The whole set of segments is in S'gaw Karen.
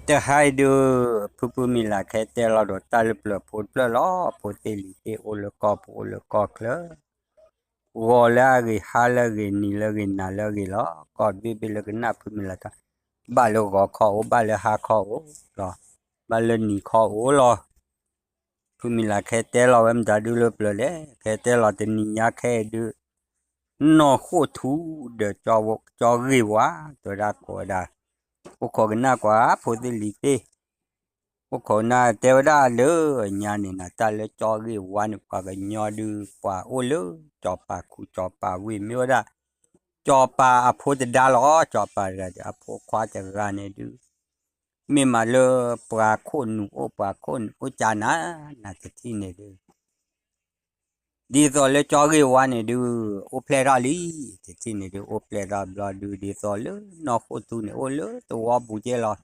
တဟါအံၤဒုး ဖုဖုမံၤလၢ်ခဲတဲလီၤဒီးတၢ်လၢပျၢၤဖိတဖျၢၣ်လီၤ. ဖိသ့ၣ်လံၤသ့ၣ် အိၣ်လၢကီၢ်ပူၤအိၣ်လၢကီၢ်ချၢ, ဂီၤလၢအဂ့ၤ ဟါလၢအဂ့ၤ နံၤလၢအဂ့ၤ နၤလၢအဂ့ၤလီၤ. ကီၢ်ဘ့ၣ်ဘ့ၣ်လၢကနၣ်ဖုမံၤလၢ်တၢ်, ဘၣ်လၢဂီၤခီအိၣ် ဘၣ်လၢဟါခီအိၣ်လီၤ, ဘၣ်လၢနံၤခီအိၣ်လီၤ. ဖုမံၤလၢ်ခဲတဲလီၤဝဲမတၤဒုလၢပျၢၤလဲၣ်, ခဲတဲလီၤတနံၤညါခဲအံၤဒုး နီၢ်ဃိၣ်ထူဒီး ကၠီဂ့ၢ်ဝါ တဲဝဲဒၣ်ကိးဝဲဒၣ်, အိၣ်ခိးကနၣ်ကွၢ် ဖိသ့ၣ်လံၤသ့ၣ်, အိၣ်ခိးကနၣ်တဲဝဲဒၣ်လၢညါန့ၣ်နၤ တၢ်လၢကၠီဂ့ၢ်ဝါန့ၣ် ပှၤကညီဒုး ပှၤအိၣ်လၢ ကၠီၤပၤခူ ကၠီၤပၤဝ့ၢ် မ့ၢ်ဝဲဒၣ် ကၠီၤပၤအဖိတဒါလီၤ. ကၠီၤပၤတဂၤဒီး အဖိခွါတဂၤန့ၣ်ဒုး မ့ၢ်မးလၢပှၤခိၣ်နူာ်အိၣ် ပှၤခိၣ်နူာ်အိၣ်ကၠါနၤ, နၤတထံၣ်န့ၣ်ဒုး ဒ်သိးလၢကၠီဂ့ၢ်ဝါန့ၣ်ဒုး အိၣ်ဖျဲၣ်ထီၣ်လံ, တထံၣ်န့ၣ်ဒုး အိၣ်ဖျဲၣ်ထီၣ်ဘျီဒုး ဒ်သိးလၢနီၢ်ဃိၣ်ထူန့ၣ် အိၣ်လၢသဝီပူၤကဲလီၤ,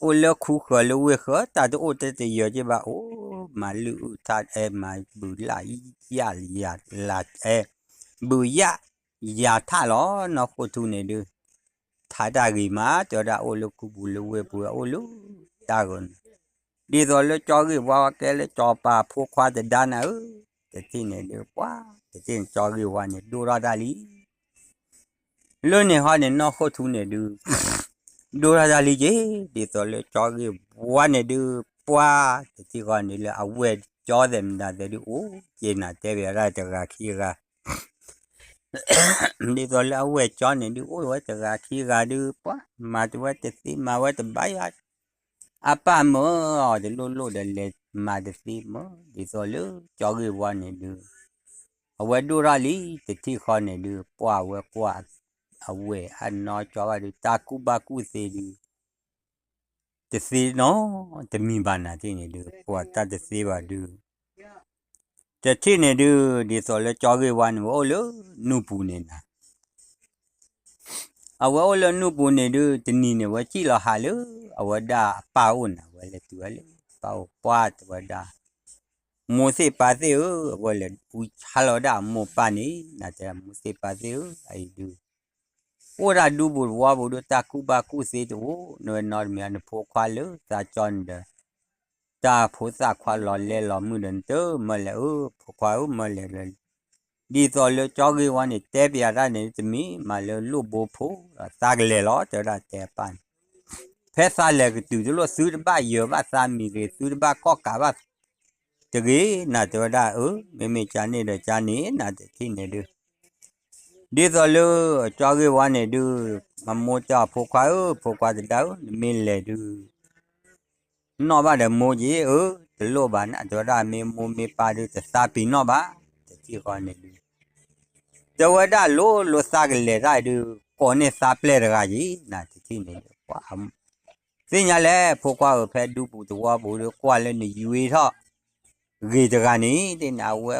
အိၣ်လၢခူဃၢၤလၢဝ့ၢ်ဃၢၤ တၢ်တအိၣ်တတယၢၤက့ဘၣ် အိၣ်မၤလုၢ်အုၣ်ထါ အဲ မၤဘုးလၢ်ယၢ်လၢ် အဲ ဘုးယၢ်ယၤထၣ်လီၤ. နီၢ်ဃိၣ်ထူန့ၣ်ဒုး ထါတၢ်ဂ့ၤမး တဲဝဲဒၣ် အိၣ်လၢခူပူၤလၢဝ့ၢ်ပူၤ အိၣ်လၢတၢ်ဂီၤန့ၣ်, ဒ်သိးလၢကၠီဂ့ၢ်ဝါကဲလၢကၠီၤပၤဖိခွါတဒါနၤဧၢ, တထံၣ်န့ၣ်ဒုး ပှၤ တထံၣ်န့ၣ် ကၠီဂ့ၢ်ဝါန့ၣ် ဒိၣ်ထီၣ်တၢ်လံ လၢန့ၣ်ဟီန့ၣ် နီၢ်ဃိၣ်ထူန့ၣ်ဒုး ဒိၣ်ထီၣ်တၢ်လံက့ၤ, ဒ်သိးလၢကၠီဂ့ၢ်ဝါန့ၣ်ဒုး ပှၤ တထံၣ်ဃီန့ၣ်လၢအဝဲၢ်ကၠီသဲးမတၤသဲးဒုး အိၣ်က့ၤနၤတဲဘၣ်ဒၣ်တဂၤခံဂၤ ဒ်သိးလၢအဝဲၢ်ကၠီန့ၣ်ဒုး အိၣ်ဝဲတဂၤခံဂၤဒုး ပှၤ မၤတဝဲတသ့ မၤဝဲတဘၣ်ယၤ, အပၢ်မၢအီၤတလိၣ်လိၣ်ဒီး လဲၤမၤတသ့မၢ ဒ်သိးလၢကၠီဂ့ၢ်ဝါန့ၣ်ဒုး အဝဲဒိၣ်ထီၣ်လံ တထံၣ်ဃီန့ၣ်ဒုး ပှၤဝဲကွၢ် အဝဲၢ်အနီၢ်ကၠီဘၣ်ဒုး တၢ်ကူၣ်ဘၣ်ကူၣ်သ့ဒုး တသ့နီတမံၤဘၣ်နၤ တထံၣ်န့ၣ်ဒုး ပှၤတၢ်တသ့ဘၣ်ဒုး တထံၣ်န့ၣ်ဒုး ဒ်သိးလၢကၠီဂ့ၢ်ဝါန့ၣ် ဝဲအိၣ်လၢနူၢ်ပူၤန့ၣ်နၤ အဝဲအိၣ်လၢနူၢ်ပူၤန့ၣ်ဒုး တနံၤန့ၣ် ဝဲစံၣ်လီၤဟးလၢ အဝဲဒၣ်အပၢ်အိၣ်နၤ ဝဲလဲၤတုၤဝဲလၢ ပၢ်အိၣ်ပှၢ်တဲဝဲဒၣ် မိၢ်သ့ၣ်ပၢ်သ့ၣ်ဧၢ, အဝဲလဲၤအူဆါလီၤဝဲဒၣ်အမိၢ်ပၢ်န့ၣ် နၤတဲမိၢ်သ့ၣ်ပၢ်သ့ၣ်ဧၢ, အအံၤဒုး အိၣ်ဒၣ်ဒူပူၤသဝီပူၤဒုး တၢ်ကူၣ်ဘၣ်ကူၣ်သ့တအိၣ်, နဝဲနီတမံၤ နဖိခွါလၢသးကၠီန့ၣ်ဒီး တၢ်ဖိသၣ်ခွါလီၤလဲလီၤမုၢ်ဒီး နတမၢလဲၤဧၢ, ဖိခွါဧၢ မၢလဲၤဒီး ဒ်သိးလၢကၠီဂ့ၢ်ဝါန့ၣ် တဲပယၤတၢ်န့ၣ် တမ့ၢ်မးလၢလိၣ်ဘိဖိ သးကလဲၤလီၤ တဲဝဲဒၣ်တဲအပၢ်န့ၣ်, ဖဲသးလဲၤကတုၤတလိၣ် သုတဘၣ်ယၢၤဘၣ်သးမံၤဂ့ၤ သုတဘၣ်ကီၢ်ကးဘၣ် တဂ့ၤ နၤတဲဝဲဒၣ်အၢ, မ့မ့ၢ်ကၠါန့ၣ်ဒီးကၠါန့ၣ် နၤတထံၣ်န့ၣ်ဒုး ဒ်သိးလၢကၠီဂ့ၢ်ဝါန့ၣ်ဒုး မမိၢ်တဲအီၤဖိခွါဧၢ, ဖိခွါတဒါဧၢ, နမ့ၢ်လဲၤဒုး နီၣ်ဘၣ်ဒီးမိၢ်က့ၤဧၢ, တလိၣ်ဘၣ်နၤတဲဝဲဒၣ် မ့ၢ်မိၢ်မ့ၢ်ပၢ်ဒုး တသးပ့ၤနီၣ်ဘၣ်, တထံၣ်ဃီန့ၣ်ဒုး တဲဝဲဒၣ်လိၤလိၤသးကလဲၤတၢ်ဒုး ကိးန့ၢ်သးပျဲၢ်တဂၤက့ၤ နၤတထံၣ်န့ၣ်ဒုး ပှၤ သ့ၣ်ညါလဲၣ် ဖိခွါဧၢ, ဖဲဒူပူၤသဝီပူၤဒုး ကွၢ်လၢနယွ့ထီၣ် ဂ့ၤတဂၤန့ၣ် ဒ်န့ၣ် အဝဲ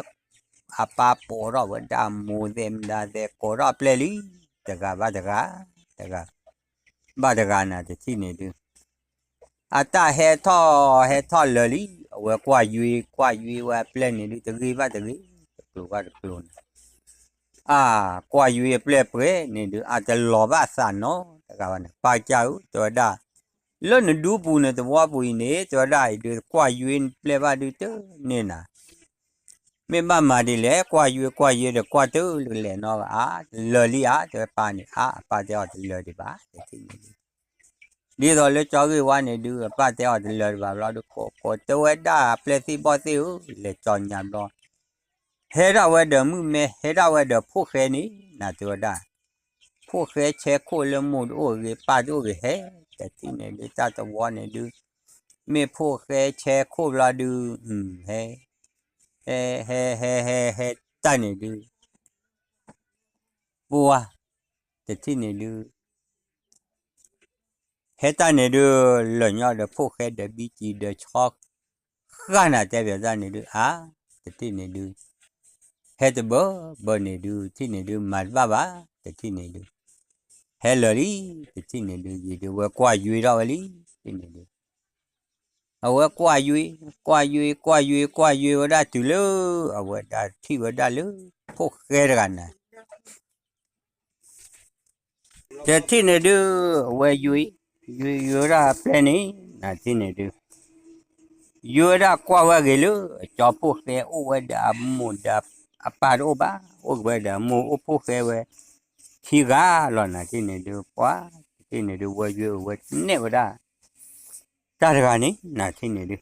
အပၢ်ပိာ်ထီၣ်ဝဲဒၣ်မိၢ်သဲးမဒါသဲး ကိးထီၣ်ပျဲၢ်လံ တဂၤဘၣ်တဂၤ တဂၤ ဘၣ်တဂၤနၤတထံၣ်န့ၣ်ဒုး အတၢ်ဟဲထီၣ်ဟဲထီၣ်လၢာ်လံ အဝဲကွၢ်ယွ့ကွၢ်ယွ့ဝဲအပျဲၢ်န့ၣ်ဒုး တဂ့ၤဘၣ်တဂ့ၤ တကျိၤဘၣ်တကျိၤန့ၣ် အါ ကွၢ်ယွ့အပျဲၢ်ပှဲၤန့ၣ်ဒုး အတလီၤဘၣ်သးနီတဂၤဘၣ်န့ၣ် ပၢ်ကၢ်ဧၢ တဲဝဲဒၣ် လၢနဒူပူၤန့ၣ် သဝီပူၤအံၤန့ၣ် တဲဝဲဒၣ်အံၤဒုး ကွၢ်ယွ့နပျဲၢ်ဘၣ်ဒုးတန့ၢ်နၤ မ့ၢ်ဘၣ်မၤဒ်လဲၣ် ကွၢ်ယွ့ကွၢ်ယွ့ဒီး ကွၢ်တလၢာ်နီတဂၤ အါ တလၢာ်လံဧါ တဲဝဲပၢ်န့ၣ် အါ အပၢ်တဲအီၤတလၢာ်ဒံးဘၣ် တထံၣ်န့ၣ်ဒုး ဒ်သိးလၢကၠီဂ့ၢ်ဝါန့ၣ်ဒုး အပၢ်တဲအီၤတလၢာ်ဒံးဘၣ်ဘျီဒုး ကိးကိးတဲဝဲဒၣ်ပျဲၢ်သ့ၣ်ဘီၣ်သ့ၣ်ဧၢ လဲၤကၠီညါဘျီ ဟဲထီၣ်ဝဲဒီးမုၢ်မဲ ဟဲထီၣ်ဝဲဒီးဖိၣ်ဃဲန့ၣ် နၤတဲဝဲဒၣ် ဖိၣ်ဃဲဆဲခိၣ်လၢမိၢ်တအိၣ်ဂ့ၤ ပၢ်တအိၣ်ဂ့ၤ ဟဲ တထံၣ်န့ၣ်ဒုး တၢ်သဝီန့ၣ်ဒုး မ့ၢ်ဖိၣ်ဃဲဆဲခိၣ်ဘျီဒုး ဟဲ ဟဲ ဟဲ ဟဲ ဟဲ ဟဲတၢ်န့ၣ်ဒုး ပှၤ တထံၣ်န့ၣ်ဒုး ဟဲတၢ်န့ၣ်ဒုး လၢာ်ညီဒီးဖိၣ်ဃဲဒီးဘံကံဒီးဆီ ဃၣ်နၤတဲပၠးတၢ်န့ၣ်ဒုး အါ တထံၣ်န့ၣ်ဒုး ဟဲတဘၢဘၢန့ၣ်ဒုး ထံၣ်န့ၣ်ဒုး မၤတဘၣ်ဘၣ် တထံၣ်န့ၣ်ဒုး ဟဲလၢာ်လံ တထံၣ်န့ၣ်ဒုး ယံာ်ဒုး အဝဲကွၢ်ယွ့ထီၣ်ဝဲလံ တထံၣ်န့ၣ်ဒုး အဝဲကွၢ်ယွ့ ကွၢ်ယွ့ ကွၢ်ယွ့ ကွၢ်ယွ့ဝဲဒၣ်တုၤလၢ အဝဲဒၣ်ထံၣ်ဝဲဒၣ်လၢ ဖိၣ်ဃဲတဂၤန့ၣ် တထံၣ်န့ၣ်ဒုး အဝဲယွ့ ယွဲယွဲဒၣ်ပျဲၢ်န့ၣ် နထံၣ်န့ၣ်ဒုး ယွဲဒၣ်ကွၢ်ဝဲအဂ့ၤလၢ ကၠီဖှိၣ်ဃဲအိၣ်ဝဲဒီးအမိၢ်ဒီးအပၢ်တအိၣ်ဘၣ်, အိၣ်ဝဲဒီးအမိၢ်အိၣ်ဖှိၣ်ဃဲဝဲ ခံဂၤလီၤ နထံၣ်န့ၣ်ဒုး ပှၤတထံၣ်န့ၣ်ဒုး ဝဲယွဲအိၣ်ဝဲနဲၣ်ဝဲဒၣ် တၢ်တဂၤန့ၣ် နထံၣ်န့ၣ်ဒုး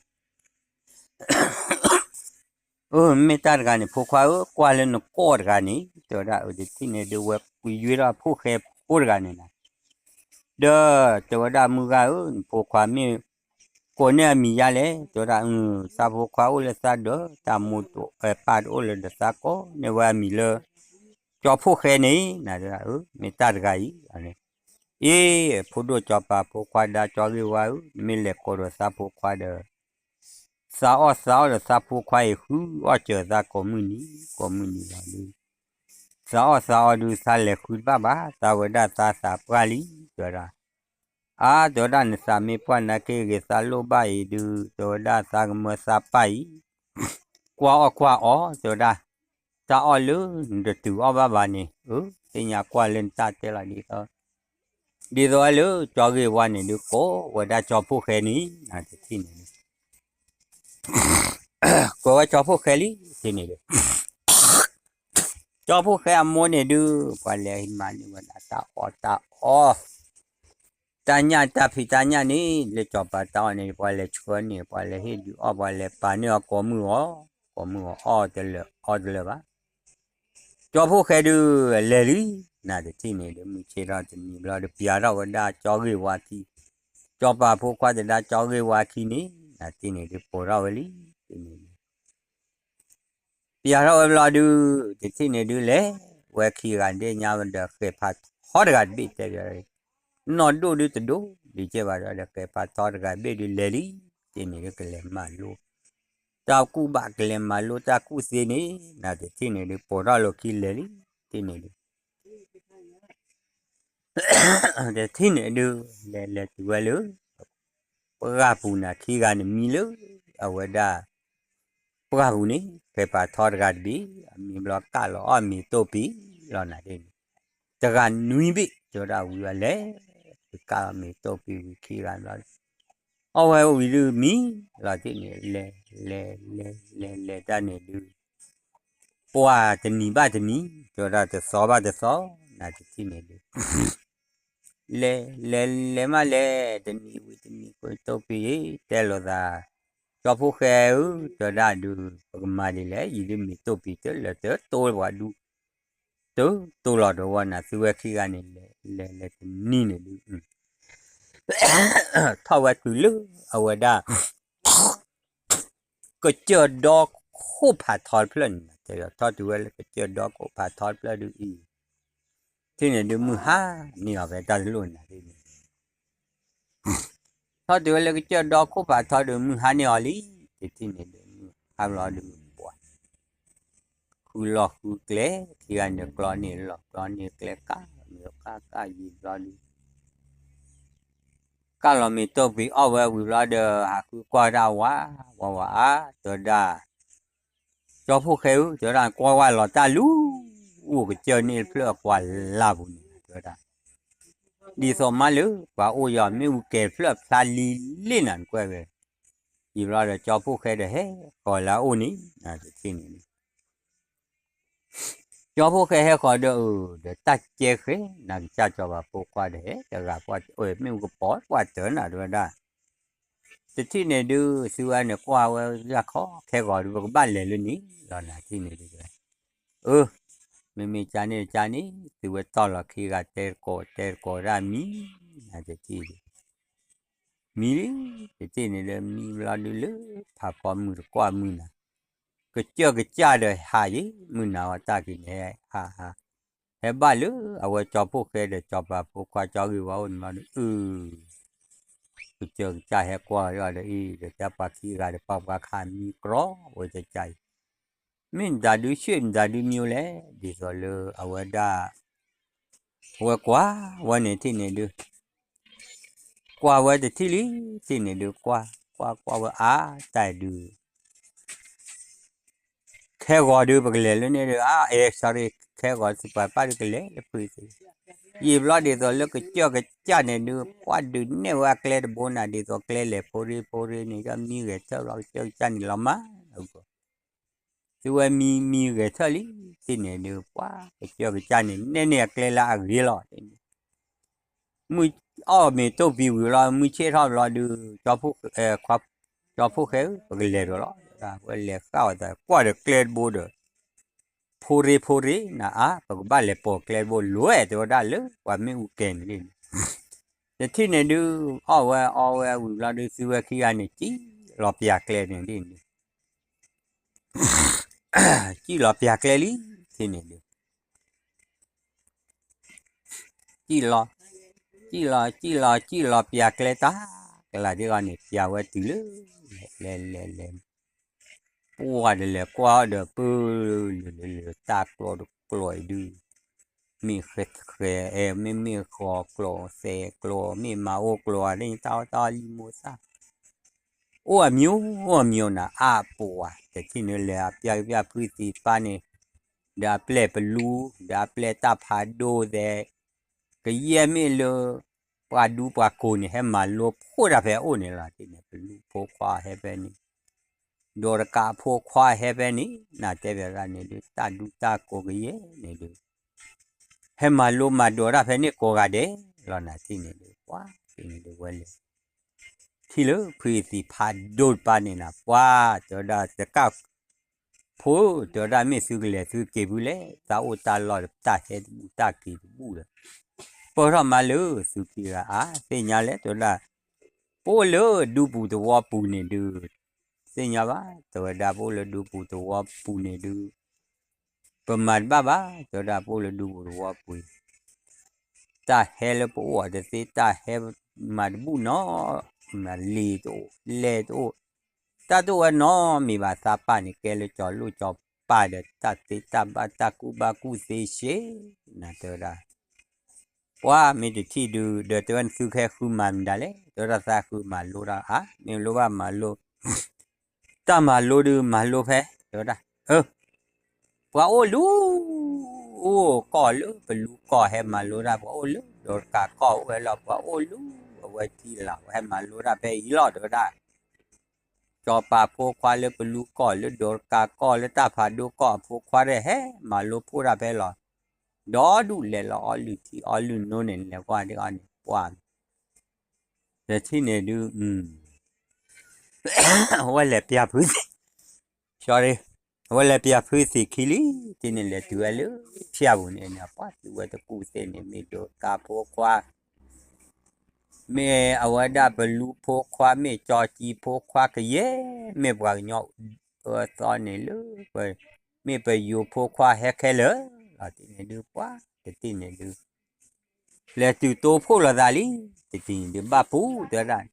အၢ မ့ၢ်တၢ်တဂၤန့ၣ် ဖိခွါဧၢ, ကွၢ်လၢနကိာ်တဂၤန့ၣ် တဲဝဲဒၣ် အၢ တထံၣ်န့ၣ်ဒုး ဝဲကွံာ်ယွဲဒီးဖိၣ်ဃဲဖိတဂၤန့ၣ်လီၤ. ဒီးတဲဝဲဒၣ် မုၢ်ဂၤဧၢ, နဖိခွါမ့ၢ်ကိးန့ၢ်အမံၤယါလဲၣ်, တဲဝဲဒၣ် အၢ သးဖိခွါအိၣ်လၢသးဒီး တၢ်မိၢ်တအိၣ် ပၢ်တအိၣ်လၢၤဒီး သးကိးန့ၢ်ဝဲအမံၤလၢ ကၠီဖှိၣ်ဃဲန့ၣ် နတဲဒၣ် အၢ မ့ၢ်တၢ်တဂၤအံၤ အ့ ဖိဒိၣ်ကၠီပၤဖိခွါဒါ ကၠီဂ့ၢ်ဝါဧၢ, နမ့ၢ်လဲၤကိးဒီးသးဖိခွါဒီး သးအီၣ်သးအီဒီးသးဖိခွါအံၤ ဃုအီၣ်စၢၤသးကိးမုၢ်နံၤ ကိးမုၢ်နံၤလီၤဒုး သးအီၣ်သးအီဒုး သးလဲၤဃုတဘၣ်ဘၣ်, သးဝဲဒၣ်သးသးပှၢ်လံ တဲဝဲဒၣ်. အါ တဲဝဲဒၣ် နသးမ့ၢ်ပှၢ်နာ်က့ဂ့ၤ သးလိၣ်ဘၣ်အံၤဒုး တဲဝဲဒၣ် သးကမၢသးပၢ်အံၤ ကွၢ်အီၣ်ကွၢ်အီ တဲဝဲဒၣ်, တၢ်အီၣ်လၢနတတုၤအီၣ်ဘၣ်ဘၣ်န့ၣ် အၢ သ့ၣ်ညါကွၢ်လၢနတၢ်တဲလီၤဒ်သိး ဒ်သိးဝဲလၢကၠီဂ့ၢ်ဝါန့ၣ်ဒုး ကိးဝဲဒၣ်ကၠီဖှိၣ်ဃဲန့ၣ် နတထံၣ်န့ၣ်ဒုး ကိးဝဲကၠီဖှိၣ်ဃဲလံ တထံၣ်န့ၣ်ဒုး ကၠီဖှိၣ်ဃဲအမိၢ်န့ၣ်ဒုး ပှၤလဲၤမၤန့ၢ်ဝဲဒၣ်တၢ်အီၣ်တၢ်အီ တၢ်ညၣ်တၢ်ဖံးတၢ်ညၣ်န့ၣ် လၢကၠီပၤတၢ်အီၣ်န့ၣ် ပှၤလဲၤဆှၢန့ၢ် ပှၤလဲၤဟ့ၣ်ဒုးအီၣ် ပှၤလဲၤပာ်န့ၢ်အီၤကိးမုၢ်အီၤ ကိးမုၢ်အီၤ အီၣ်တလၢာ်အီတလၢာ်ဘၣ်. ကၠီဖှိၣ်ဃဲဒုး လဲၤလံ နတထံၣ်န့ၣ်ဒုး မုၢ်ဆ့ၣ်ထီၣ်တနံၤဘျီဒုး ပျးထီၣ်ဝဲဒၣ်ကၠီဂ့ၢ်ဝါခံ ကၠီပၤဖိခွါသဒါကၠီဂ့ၢ်ဝါခံန့ၣ် နတထံၣ်န့ၣ်ဒုး ပိာ်ထီၣ်ဝဲလံ တထံၣ်န့ၣ်ဒုး ပျးထီၣ်ဝဲဘျီဒုး တထံၣ်န့ၣ်ဒုး လဲၤဝဲခံဂၤဒ့ၣ်ညါဝဲဒီး ဃဲးဖးထီတဂၤတဘ့ၣ်တဲဘၣ် နီၢ်ဒိၣ်ဒုးတဒိၣ်ဒံးကဲဘၣ်ဒီး ဃဲးဖးထီတဂၤတဘ့ၣ်ဒုးလဲၤလံ တထံၣ်န့ၣ်ဒုး ကလဲၤမၤလိ တၢ်ကူၣ်ဘၣ် ကလဲၤမၤလိတၢ်ကူၣ်သ့န့ၣ် နတထံၣ်န့ၣ်ဒုး ပိာ်ထီၣ်လိာ်ခံလဲၤလံ တထံၣ်န့ၣ်ဒုး တထံၣ်န့ၣ်ဒုး လဲၤလဲၤတုၤဝဲလၢ ပှၢ်ပူၤန့ၣ် ခံဂၤန့ၣ်မံလၢ အဝဲဒၣ် ပှၢ်ပူၤန့ၣ် ဃဲးဖးထီတဂၤတဘ့ၣ် အမံၤဘျီကၢ်လီၤအီၣ်မ့ၤတိၢ်ပံၤလီၤနၤဒ်န့ၣ် တဂၤနွံဘ့ၣ် တဲဝဲဒၣ်ဝံၤဝဲလဲၤ ကၢ်လီၤမ့ၤတိၢ်ပံၤဝံၤခံဂၤဘျီ အီၣ်ဝဲဝံၤဒုးမံလီၤတထံၣ်န့ၣ် လဲၤလဲၤလဲၤလဲၤလဲၤတၢ်န့ၣ်ဒုး ပှၢ်တနံၤဘၣ်တနံၤ တဲဝဲဒၣ်တသီဘၣ်တသီ နတထံၣ်န့ၣ်ဒုး လဲၤလဲၤလဲၤမးလဲၤ တနံၤဝံၤတနံၤကွံာ်တိၢ်ပံၤ တဲလိာ်သး ကၠီဖှိၣ်ဃဲဧၢ တဲဝဲဒၣ်ဒုး ပကမၤဒ်လဲၣ် ယံၤဒုးမ့ၤတိၢ်ပံၤတလၢာ်တတိပှၤဒူ တတိလီၤတဝီနၤ သုဝဲခံဂၤန့ၣ် လဲၤလဲၤလဲၤတနံၤန့ၣ်ဒုး ထီၣ်ဝဲတုၤလၢအဝဲဒၣ် ကစၢၢ်ဒီခိၣ်ဖးထီတဖျၢၣ်န့ၣ် တဲထီၣ်တုၤဝဲလၢ ကစၢၢ်ဒီခိၣ်ဖးထီတဖျၢၣ်ဒုးအံၤ တထံၣ်န့ၣ်ဒုး မုၢ်ဟါန့ၢ်အီၤဖဲတၢ်တလိၣ်နၤဒ်န့ၣ် ထီၣ်တုၤဝဲလၢကစၢၢ်ဒီခိၣ်ဖးထီဒုး မုၢ်ဟါန့ၢ်အီၤလံ တထံၣ်န့ၣ်ဒုး မုၢ်ဟါဘျီဒုး ပှၤ ဃုလီၢ်ဃုကျဲ ခံဂၤန့ၣ်ကျီန့ၢ်လီၢ် ကျီန့ၢ်ကျဲ ကၢ်မ့ၤကၢ်ကၢ်ယံၤဘျီဒုး ကၢ်လီၤမ့ၤတိၢ်ပံၤအီၣ်ဝဲဝံၤဘျီဒီး ဟးဃုကွၢ်ဝဲဒၣ်ဝါ ဝါဝါဧါ တဲဝဲဒၣ် ကၠီဖှိၣ်ဃဲဧၢ တဲဝဲဒၣ် ကွၢ်ဝဲလီၤတၢ်လူၤ အိၣ်ကစၢၢ်န့ၣ်တဖျၢၣ်အကွၢ်လၢ်ပူၤန့ၣ် တဲဝဲဒၣ် ဒ်သိးမးလၢ ပှၤအိၣ်ယီၤ မ့ၣ်အူကဲၤတဖျၢၣ်ဖျါလံလံနၤ နကွၢ်ဝဲ ယံၤဘျီဒီး ကၠီဖှိၣ်ဃဲဒီးဟဲဃီၤလၢအအိၣ်န့ၣ် နတထံၣ်န့ၣ် ကၠီဖှိၣ်ဃဲဟဲဃီၤဒီး အၢ ဒီးတၢ်ကဲဃဲ နကစၢ်ကၠီပၤဖိခွါဒီး ဟဲတဂၤပှၢ် မ့ၣ်အူကပီၤပှၢ်တၢၢ်နၤ တဲဝဲဒၣ် တထံၣ်န့ၣ်ဒုး သုဝဲန့ၣ်ကွၢ်ဝဲယၢ်ခီ ခဲဂီၤဒုး ပကဘၣ်လဲၤလၢန့ၣ်လီၤနၤ တထံၣ်န့ၣ်ဒုး အၢ မ့မ့ၢ်ကန့ၣ်တကန့ၣ် သုဝဲတီၢ်လီၤခံဂၤတဲတကိး တဲတကိးဒၣ်မံ နတထံၣ်ဒုး မံလံ တထံၣ်န့ၣ်ဒုး မံဘျီဒုးလၢ ဖးဖီမုၢ်တကွၢ်မုၢ်နၤ ကစၢၢ်ကစၢ်ဒီးဟးယံၤ မုၢ်နၤဝဲတၢ်က့ၤန့ၣ် ဟးဟး ဟဲဘၣ်လၢအဝဲကၠီဖှိၣ်ဃဲဒီးကၠီပၤဖိခွါကၠီဂ့ၢ်ဝါအိၣ်န့ၣ်ဘျီဒုး အု ကစၢၢ်ကစၢ်ဟဲကွၢ်ဒီးအံၤ ဒီးတၢ်ပှၤခံဂၤဒီးပှၤပှၤခးမံကြီဝဲကကၢ်အံၤ မ့ၢ်မတၤဒုးဆှၢမတၤဒုးမံလဲၣ် ဒ်သိးလၢအဝဲဒၣ် အဝဲကွၢ်ဝဲန့ၣ်ထံၣ်န့ၣ်ဒုး ကွၢ်ဝဲတထံၣ်လံ ထံၣ်န့ၣ်ဒုး ကွၢ်ကွၢ်ကွၢ်ဝဲအါတၢ်ဒုး ခဲဂီၤဒုး ပကလဲၤလၢန့ၣ်ဒုး အါ အဲ sorry ခဲဂီၤသုပှၤပၢ်ဒုးကလဲၤလၢဖုသ့ ယံာ်ဘျီဒ်သိးလၢကစၢၢ်ကစၢ်န့ၣ်ဒုး ပှၤဒုးနဲၣ်ဝဲအကျဲတဘိနၤ ဒ်သိးကျဲလဲၤဖိရ့ဖိရ့န့ၣ် ယမံဂဲၤထၢၣ်ဘျီကစၢၢ်ကစၢ်န့ၣ်လီၤမး, သုဝဲမံမံဂဲၤထၢၣ်လံ, တထံၣ်န့ၣ်ဒုး ပှၤကစၢၢ်ကစၢ်န့ၣ် နဲၣ်န့ၢ်အကျဲလၢအဂ့ၤလီၤ, မုၢ်အီၣ်မ့ၤတိၢ်ပံၤဝံၤလီၤ မုၢ်ဆ့ၣ်ထီၣ်ဘျီဒုး ကၠီဖှိၣ်ဃဲဧၢ ပကလဲၤဒီးလီၤ, ဝဲလဲၤဃၣ်ဝဲသး ကွၢ်ဒီးကျဲတဘိဒီး ဖိရ့ဖိရ့နၤအါ ပကဘၣ်လဲၤပိာ်ကျဲတဘိ လဲၤတဲဝဲဒၣ်လၢပှၤမ့ၣ်အူကဲန့ၣ်ဒ်န့ၣ်, တထံၣ်န့ၣ်ဒုး အီၣ်ဝဲအီဝဲဝံၤဘျီဒုး သုဝဲခံဂၤန့ၣ် စံၣ်လီၤပၠးကျဲန့ၣ်ဒ်န့ၣ် စံၣ်လီၤပၠးကျဲလံ, ထံၣ်န့ၣ်ဒုး စံၣ်လီၤ, စံၣ်လီၤ စံၣ်လီၤ စံၣ်လီၤပၠးကျဲတၢ် ကလးဒ်ဂီၤန့ၣ် ပၠးဝဲတုၤလၢ လဲၤလဲၤလဲၤ ပှၢ်ဒီးလဲၤကွၢ်ဒီး ပၢလၢာ်လၢာ်လၢာ် တၢ်ကျီတကျီအံၤဒုး မ့ၢ်ဃဲဃဲ အဲ မ့ၢ်မ့ၢ်ဃီကျီ သဲကျီ မ့ၢ်မၤအိၣ်ကျီ တၢ်အီၣ်တၢ်အီလံမိၢ်သၣ် အိၣ်အမျိုးအမျိုးနၤ အါပှၤ တထံၣ်န့ၣ် လဲၤအပျၢ်ကပျၢ်ဖုသံးတပၢ်န့ၣ် ဒီးအပျဲၢ်ပလူ ဒီးအပျဲၢ်တၢ်ဖးဒိၣ်သဲး ကယဲၢ်မ့ၢ်လၢ ပှၤဒူပှၤကိးန့ၣ် ဟဲမၤလိဖိတၢ်ဖဲအအိၣ်န့ၣ်လီၤ. တထံၣ်န့ၣ် ပလူဖိခွါဟဲဖဲန့ၣ် ဒီးတကးဖိခွါဟဲဖဲန့ၣ် နတဲဘၣ်ဒၣ်န့ၣ်ဒုး တၢ်ဒူတၢ်ကိးကယဲၢ်န့ၣ်ဒုး ဟဲမၤလိမၤဒိးတၢ်ဖဲန့ၣ်ကိးဂၤဒဲးလီၤ. နထံၣ်န့ၣ်ဒုး ပှၤ ထံၣ်န့ၣ်ဒုးဝဲလဲၤ ထံၣ်လၢဖုသံးဖးဒိၣ်တပၢ်န့ၣ်နၤ ပှၤ တဲဝဲဒၣ်တကး ဖိ တဲဝဲဒၣ်မ့ၢ်သုကလဲၤသုက့ၤဖုလဲၣ် တၢ်အိၣ်တၢ်လီၢ်တၢ်ဟဲတဘူၣ်တၢ်က့ၤတဘူၣ်ဒီး ပၢၢ်ထီၣ်မးလၢသုခံဂၤအါ သ့ၣ်ညါလဲၣ် တဲဝဲဒၣ် ပအိၣ်လၢဒူပူၤသဝီပူၤန့ၣ်ဒုး သ့ၣ်ညါဘၣ် တဲဝဲဒၣ် ပအိၣ်လၢဒူပူၤသဝီပူၤန့ၣ်ဒုး ပမၤတဘၣ်ဘၣ် တဲဝဲဒၣ် ပအိၣ်လၢဒူပူၤသဝီပူၤ တၢ်ဟဲလၢပအိၣ်အီၤတသ့ တၢ်ဟဲမၤတဘူၣ်နီတမံၤ လံာ်တအိၣ် လဲၢ်တအိၣ် တၢ်တအိၣ်ဝဲနီတမံၤဘၣ် သးပၢ်န့ၣ် ကဲလၢကၠီၤလိၣ်ကၠီၤပၢ်ဒီး တၢ်သ့တၢ်ဘၣ်တၢ်ကူၣ်ဘၣ်ကူၣ်သ့ရှဲ နတဲဝဲဒၣ် ပှၤမ့ၢ်တထံၣ်ဒုး ဒီးတဲဝဲနသုကဟဲဃုမၤမတၤလဲၣ် တဲဝဲဒၣ်သးဃုမၤလိတၢ်အါ မ့ၢ်လိဘၣ်မၤလိ တၢ်မၤလိဒုးမၤလိဖဲ တဲဝဲဒၣ် အၢ ပှၤအိၣ်လူၤ အိၣ်ကီၢ်လၢပလူကီၢ်ဟဲမၤလိတၢ် ပှၤအိၣ်လၢဒီးတကးကီၢ်အိၣ်ဝဲလီၤ ပှၤအိၣ်လူၤ အဝဲထံလီၤ ပှၤဟဲမၤလိတၢ်ဖဲအံၤလီၤ တဲဝဲဒၣ် ကၠီၤပၤဖိခွါလၢပလူကီၢ် လၢဒီးတကးကီၢ်လၢတၢ်ဖးဒိၣ်ကီၢ်အဖိခွါဒီး ဟဲမၤလိဖိတၢ်ဖဲလီၤ ဒီဒူၣ်လဲၤလီၤအီလုၢ်ထံအီလုၢ်နိန့ၣ် လဲၤကွၢ်ဒ်အီၤန့ၣ် ပှၤ တထံၣ်န့ၣ်ဒုး အဝဲလဲၤပၠးဖုသံး sorry အဝဲလဲၤပၠးဖုသံးခံလံ တထံၣ်န့ၣ်လဲၤတုၤဝဲလၢ ဖၠၣ်ပူၤန့ၣ်န့ၣ် ပှၤသုဝဲတကူၣ်သ့ၣ်န့ၣ် မ့ၢ်ဒီးတကးဖိခွါ မ့ၢ်အဝဲဒၣ်ပလူဖိခွါ မ့ၢ်ကၠီၤကံၤဖိခွါကယဲၢ် မ့ၢ်ပှၤကညီအၢသီန့ၣ်လၢ မ့ၢ်ပယိၤဖိခွါဟဲခဲလၢာ်လီၤ တထံၣ်န့ၣ်ဒုး ပှၤ တထံၣ်န့ၣ်ဒုး လဲၤတုၤတိဖှိၣ်လိာ်သးလံ တထံၣ်န့ၣ်ဒုး ဘၣ်ပူၤ တဲဝဲဒၣ်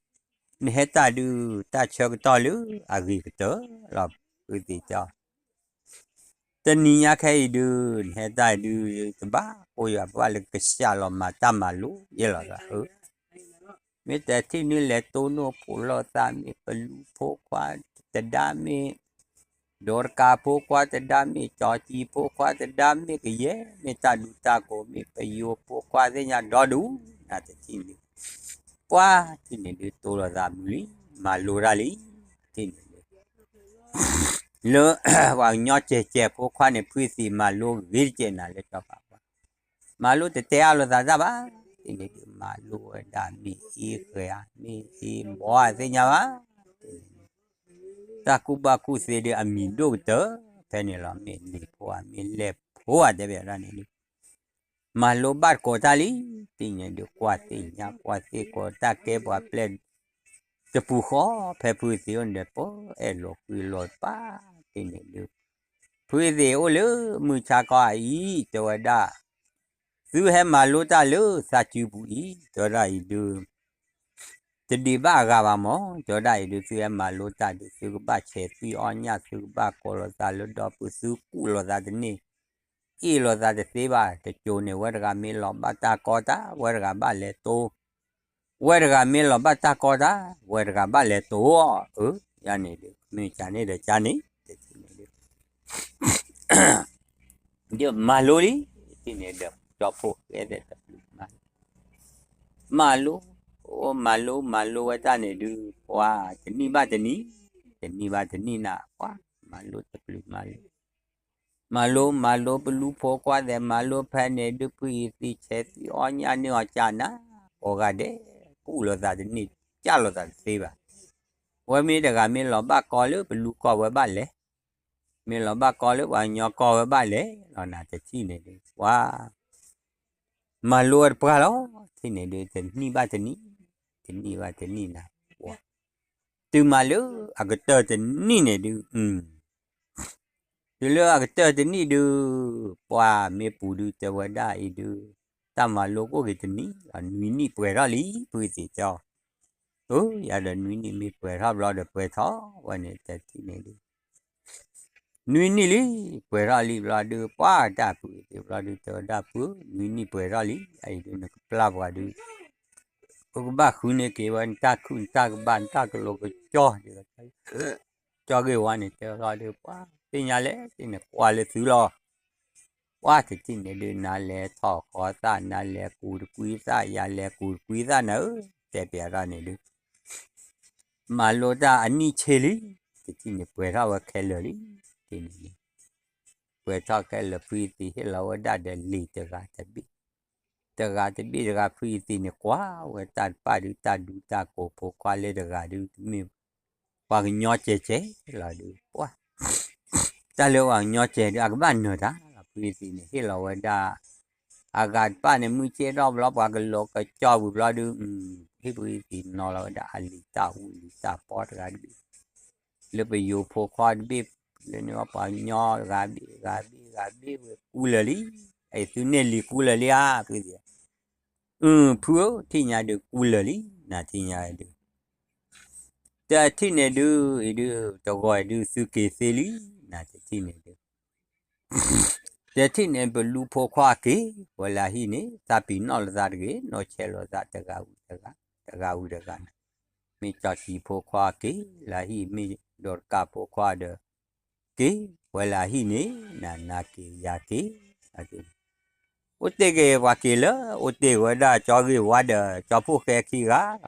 နဟဲတၢ်ဒုး တၢ်ဆၢကတီၢ်လၢအဂ့ၤကတၢၢ်လီၤ ဖုသံးတဲအီၤ တနံၤညါခဲအံၤဒုး နဟဲတၢ်ဒုး တဘၣ်ကိးယၤ ဘၣ်လၢကစှၤလီၤမၤတၢ်မၤလိယဲၢ်လီၤသး မ့ၢ်တထံၣ်န့ၣ်လဲၤတိနိၣ်ဖှိၣ်လိာ်သး မ့ၢ်ပလူဖိခွါတဒါ မ့ၢ် ဒီးတကးဖိခွါတဒါ မ့ၢ်ကၠီၤကံၤဖိခွါတဒါ မ့ၢ်ကယဲၢ် မ့ၢ်တၢ်ဒူတၢ်ကိး မ့ၢ်ပယိၤဖိခွါသ့ၣ်ညါဒီဒူၣ် နတထံၣ်န့ၣ် ပှၤထံၣ်န့ၣ်ဒုး တိလိာ်သးမုာ်လံ မၤလိတၢ်လံ ထံၣ်န့ၣ်ဒုး လၢ ပှၤကညီကဲးကဲးဖိခွါန့ၣ် ဖုသံးမၤလိဂ့ၤတကဲးနၤလၢကၠီၤပၤပှၤ မၤလိတတဲအါလိာ်သးတၢ်ဘၣ် ထံၣ်န့ၣ်ဒုး မၤလိဝဲဒၣ်မ့ၢ်အ့ဃဲၤဧါ မ့ၢ်အ့ဘီဧါသ့ၣ်ညါဘၣ် တၢ်ကူၣ်ဘၣ်ကူၣ်သ့ဒုး အမံၤဒိၣ်ကတၢၢ် ဖဲန့ၣ်လီၤ မ့ၢ်လံာ်ဖိဧါ မ့ၢ်လဲၢ်ဖိဧါ တဲဘၣ်ဒၣ်န့ၣ်ဒုး မၤလိဘၣ်တကိးတၢ်လံ ထံၣ်န့ၣ်ဒုး ကွၢ်သ့ၣ်ညါ ကွၢ်သ့ၣ်ကိးတၢ်ကဲပှၤပျဲၢ် တပူၤဃီ ဖဲဖုသံးအိၣ်န့ၣ်ဒီး ပအဲၣ်လိာ်ကွံလိာ်တပၢ် ထံၣ်န့ၣ်ဒုး ဖုသံးအိၣ်လၢမုၢ်ဆါခီအံၤ တဲဝဲဒၣ် သုဟဲမၤလိတၢ်လၢသးစုပူၤအံၤ တဲဝဲဒၣ်အံၤဒုး တဒံးဘၣ်အဂၤဘၣ်မး တဲဝဲဒၣ်အံၤဒုး သုဟဲမၤလိတၢ်ဒုး သုကဘၣ်ဆဲးသွံၣ်အီၣ်ညၣ် သုကဘၣ်ကိးလိာ်သးလၢဒီပုၢ် သုကူၣ်လိာ်သးတန့ၢ် အ့ၣ်လိာ်သးတသ့ဘၣ် တကိၤန့ၣ် ဝဲတဂၤမ့ၢ်လီၤဘၣ်တၢ်ကီတၢ် ဝဲတဂၤဘၣ်လဲၤတိ ဝဲတဂၤမ့ၢ်လီၤဘၣ်တၢ်ကီတၢ် ဝဲတဂၤဘၣ်လဲၤတိအီၤ အၢ ယၤန့ၣ်ဒုး မ့ၢ်ကန့ၣ်ဒီးကန့ၣ် တထံၣ်န့ၣ်ဒုး ဒုးမၤလိလံ ထံၣ်န့ၣ်ဒီး ကၠီဖှိၣ်ကဲသဲးတပျုးမၤ မၤလိ, အိၣ်မၤလိမၤလိဝဲတၢ်န့ၣ်ဒုး ပှၤတနံၣ်ဘၣ်တနံၣ်, တနံၣ်ဘၣ်တနံၣ်နၤ ပှၤမၤလိတပျုၤမၤလိ, မၤလိမၤလိပလူဖိခွါသဲး မၤလိဖဲန့ၣ်ဒုး ဖုအံၤသံဆဲးသံအီၣ်ညၣ်န့ၢ်အီၤကၢ်နၤ, ကိးဂၤဒဲး, ကူၣ်လိာ်သးတန့ၢ်, ကၢ်လိာ်သးတသ့ဘၣ်. ဝဲမ့ၢ်တဂၤမ့ၢ်လီၤဘၣ်ကီလၢပလူကီၢ်ဝဲဘၣ်လဲၣ်, မ့ၢ်လီၤဘၣ်ကီလၢပှၤကညီကီၢ်ဝဲဘၣ်လဲၣ်လီၤနၤ တထံၣ်န့ၣ်ဒုး ပှၤ မၤလိဝဲတပှၢ်လီၤ, ထံၣ်န့ၣ်ဒုး တနံၣ်ဘၣ်တနံၣ်, တနံၣ်ဘၣ်တနံၣ်နၤ, ပှၤ တုၤမၤလၢအကတၢၢ်တနံၣ်န့ၣ်ဒုး, တုၤလၢအကတၢၢ်တနံၣ်ဒုး, ပှၤမ့ၢ်ပူၤဒုးတဲဝဲဒၣ်အံၤဒုး, တၢ်မၤလိကအိၣ်က့ၤတနံၣ်, နွံနံၣ်ပှဲၤထီၣ်လံ ဖုသံးတဲအီၤ, အၢ ယၤဒီးနွံနံၣ်မ့ၢ်ပှဲၤထီၣ်ဘျီဒီး ပှဲၤထီၣ်ဝဲန့ၣ် တထံၣ်န့ၣ်ဒုး နွံနံၣ်လံ, ပှဲၤထီၣ်လံဘျီဒုး ပှၤတၢ်ဖုသံးဘျီဒုး တဲဝဲဒၣ်ဖု, နွံနံၣ်ပှဲၤထီၣ်လံ, အအံၤဒုးနကပျၢ်ပှၤဒုး, ပကဘၣ်ဃုန့ၢ်က့ၤဝဲ နတၢ်ခုၣ်နတၢ်ကဘၣ် နတၢ်ကလိၤကကၠီ, ကၠီဂ့ၢ်ဝါန့ၣ် တဲဘျီဒုး ပှၤသ့ၣ်ညါလဲၣ် သ့ၣ်န့ၣ်ကွၢ်လၢသုလီၤ, ပှၤတထံၣ်န့ၣ်ဒုး နၤလဲၤထီၣ်ဃီသၣ် နၤလဲၤကူးတကွံသၣ် ယၤလဲၤကူးတကွံသၣ်နၤဧၢ, တဲပျးထီၣ်န့ၣ်ဒုး မၤလိတၢ်အနံၣ်ဆ့လံ, တထံၣ်န့ၣ်ပှဲၤထီၣ်ဝဲခဲလၢာ်လံ, တထံၣ်န့ၣ် ပှဲၤထီၣ်ခဲလၢာ် ဖုအံၤသံးဟ့ၣ်လီၤဝဲဒၣ်ဒီးလံာ်တဂၤတဘ့ၣ်, တဂၤတဘ့ၣ်တဂၤ ဖုအံၤသံးန့ၣ်ကွၢ်ဝဲတၢ်တပၣ်ဒုး တၢ်ဒူတၢ်ကိးဖိခွါလၢတဂၤဒုး တမ့ၢ်ပှၤကညီကဲးကဲးလီၤဒုး ပှၤ တၢ်လၢပှၤကညီကဲးဒုး အကဘၣ်နၢၤတၢ်လီၤ ဖုအံၤသံးန့ၣ် ဟ့ၣ်လီၤဝဲဒၣ် အဂၤတပၣ်န့ၣ် မုၢ်ကဲထီၣ်ဘျီ ပှၤကလိၤကကၠီဝံၤဘျီဒုး ဟ့ၣ်ဖုအံၤသံးနီၤလီၤဝဲဒၣ်အလံာ်တၢ်အူလံာ်တၢ်ပီတဂၤတဘ့ၣ် လၢပယိၤဖိခွါတဘ့ၣ် လၢန့ၣ်ပှၤကညီဂၤဘ့ၣ်ဂၤဘ့ၣ်ဂၤဘ့ၣ်ဝဲကူလၢာ်လံ, အအံၤသုန့ၢ်လံာ်ကူလၢာ်လံဧါ ဖုအံၤသံး, အၢ ဖုဧၢ ထံၣ်ညါဒုးကူလၢာ်လံ နၤထံၣ်ညါဒုး တထံၣ်န့ၣ်ဒုး အံၤဒုး တဂီၤအံၤဒုး သုက့ၤသ့လံ နၤတထံၣ်န့ၣ်ဒုး တထံၣ်န့ၣ် ပလူဖိခွါက့ၤ ပှၤလၢဟံၣ်န့ၣ် တၢ်ပံၤနီၣ်လိာ်သးတဂ့ၤ နီၣ်ဆဲးလိာ်သးတဂၤဝံၤတဂၤ တဂၤဝံၤတဂၤန့ၣ် မ့ၢ်ကၠီကံၤဖိခွါက့ၤ လၢဟံၣ် မ့ၢ်ဒိးတကးဖိခွါဒီး က့ၤ ပှၤလၢဟံၣ်န့ၣ် နၤနၤက့ၤယၤက့ၤ အိၣ်တ့ၢ်က့ၤပှၤက့ၤလၢ အိၣ်တ့ၢ်ဝဲဒၣ်ကၠီဂ့ၢ်ဝါဒီးကၠီဖိၣ်ဃဲခံဂၤ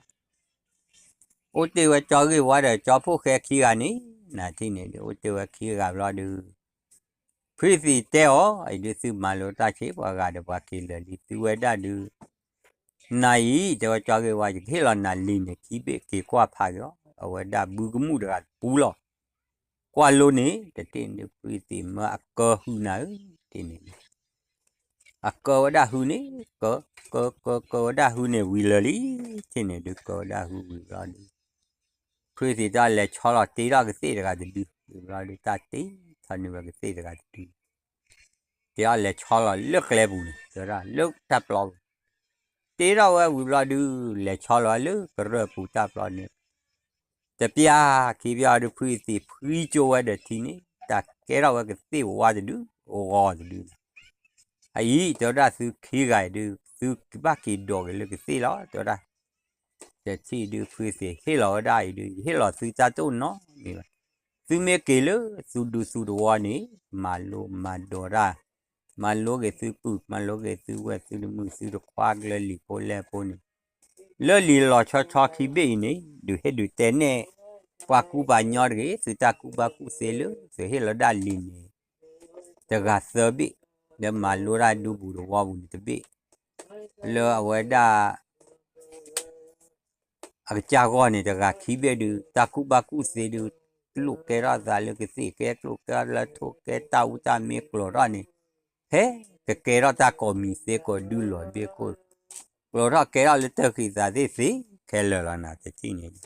အိၣ်တ့ၢ်ဝဲကၠီဂ့ၢ်ဝါဒီးကၠီဖိၣ်ဃဲခံဂၤန့ၣ် နၤထံၣ်န့ၣ်ဒုး အိၣ်တ့ၢ်ဝဲခံဂၤဘျီဒုး ဖုအံၤသံးတဲအီၤ အံၤဒုးသုမၤလိတၢ်ဆံး ပှၤဂၤဒီးပှၤက့ၤလၢာ်လံ သုဝဲဒၣ်ဒုး နၤအံၤ တဲဝဲကၠီဂ့ၢ်ဝါ ယကဟ့ၣ်လီၤနၤလံာ်န့ၣ် ခံဘ့ၣ်က့ၤကွၢ်ဖးက့ၤအီၤ အဝဲဒၣ်ဘုကမူၣ်တဂၤတပူလီၤ ကွၢ်လိန့ၣ် တထံၣ်န့ၣ်ဒုး ဖုအံၤသံးမၢအကၢဟုနၤဧၢ တထံၣ်န့ၣ်ဒုး အကၢဝဲဒၣ်ဟုန့ၣ် ကၢ ကၢ ကၢ ကၢဝဲဒၣ်ဟုန့ၣ်ဝံၤလၢာ်လံ တထံၣ်န့ၣ်ဒုး ကၢဝဲဒၣ်ဟုဝံၤဘျီဒုး ဖုအံၤသံးတၢ်လဲၤဆီလီၤတ့ထီၣ်ကသ့ၣ်တဂၤတဒု ဝံၤဘျီဒုး တၢ်တ့ထီၣ်န့ၢ်ဝဲကသ့ၣ်တဂၤတဒု တ့ထီၣ်လဲၤဆီလီၤလၢကျဲပူၤန့ၣ် တဲဝဲဒၣ်လၢတၢ်ပျီပူၤ တ့ထီၣ်ဝဲဝံၤဘျီဒုး လဲၤဆီလီၤဝဲလၢကရၢၢ်ပူၤတၢ်ပျီန့ၣ် တပျၢ်ခံပျၢ်ဒုး ဖုအံၤသံးဖှံကၠိဝဲဒီးထံန့ၣ် တၢ်ကဲထီၣ်ဝဲကသ့ၣ်ဝါတဒု ဂီၤတဒု အံၤ တဲဝဲဒၣ်သုခံဂၤအံၤဒုး သုကဘၣ်က့ၤဒိးက့ၤလၢကသ့ၣ်လီၤ တဲဝဲဒၣ် တထံၣ်ဒုး ဖုအံၤသံးဟ့ၣ်လီၤဝဲဒၣ်အံၤဒုး ယဟ့ၣ်လီၤသုတၢ်တအိၣ်နီတမံၤဘၣ်. သုမ့ၢ်က့ၤလၢသုဒူသုသဝီန့ၣ် မၤလိမၤဒိးတၢ်, မၤလိက့ၤသုပုၢ် မၤလိက့ၤသုဝဲၢ် သုတမုၢ် သုတခွါကလုာ်လံာ်ဖိလဲၢ်ဖိန့ၣ်, လၢလံာ်လီၤဆီဆီခံဘ့ၣ်အံၤန့ၣ် ဒုးဟ့ၣ်ဒုးတဲနဲၣ် ပှၤကူပှၤညီတဂ့ၤ သုတၢ်ကူၣ်ဘၣ်ကူၣ်သ့လၢ သုဟ့ၣ်လီၤဒၣ်လံာ်န့ၣ် တဂၤသၢဘ့ၣ်, လၢမၤလိတၢ်ဒူပူၤသဝီပူၤန့ၣ်တဘ့ၣ်, လၢအဝဲဒၣ် အကစၢ်ဂီၢ်န့ၣ် တဂၤခံဘ့ၣ်ဒုး တၢ်ကူၣ်ဘၣ်ကူၣ်သ့ဒုး ကျိၣ်ကဲထီၣ်သးလၢကသ့ၣ်ကဲ ကျိၣ်ကဲထီၣ်လၢထိၣ်ကဲ တၢ်အူတၢ်မ့ၢ်ကျိၤထီၣ်န့ၣ် ဟဲကကဲထီၣ်တၢ်ကိးမံၤသ့ကိးဒုလီၤဘ့ၣ်ကိၣ်, ကျိၤထီၣ်ကဲထီၣ်လၢတၢ်ဃံသးသ့ၣ်သ့ၣ်ခဲလၢာ်လီၤနၤ တထံၣ်န့ၣ်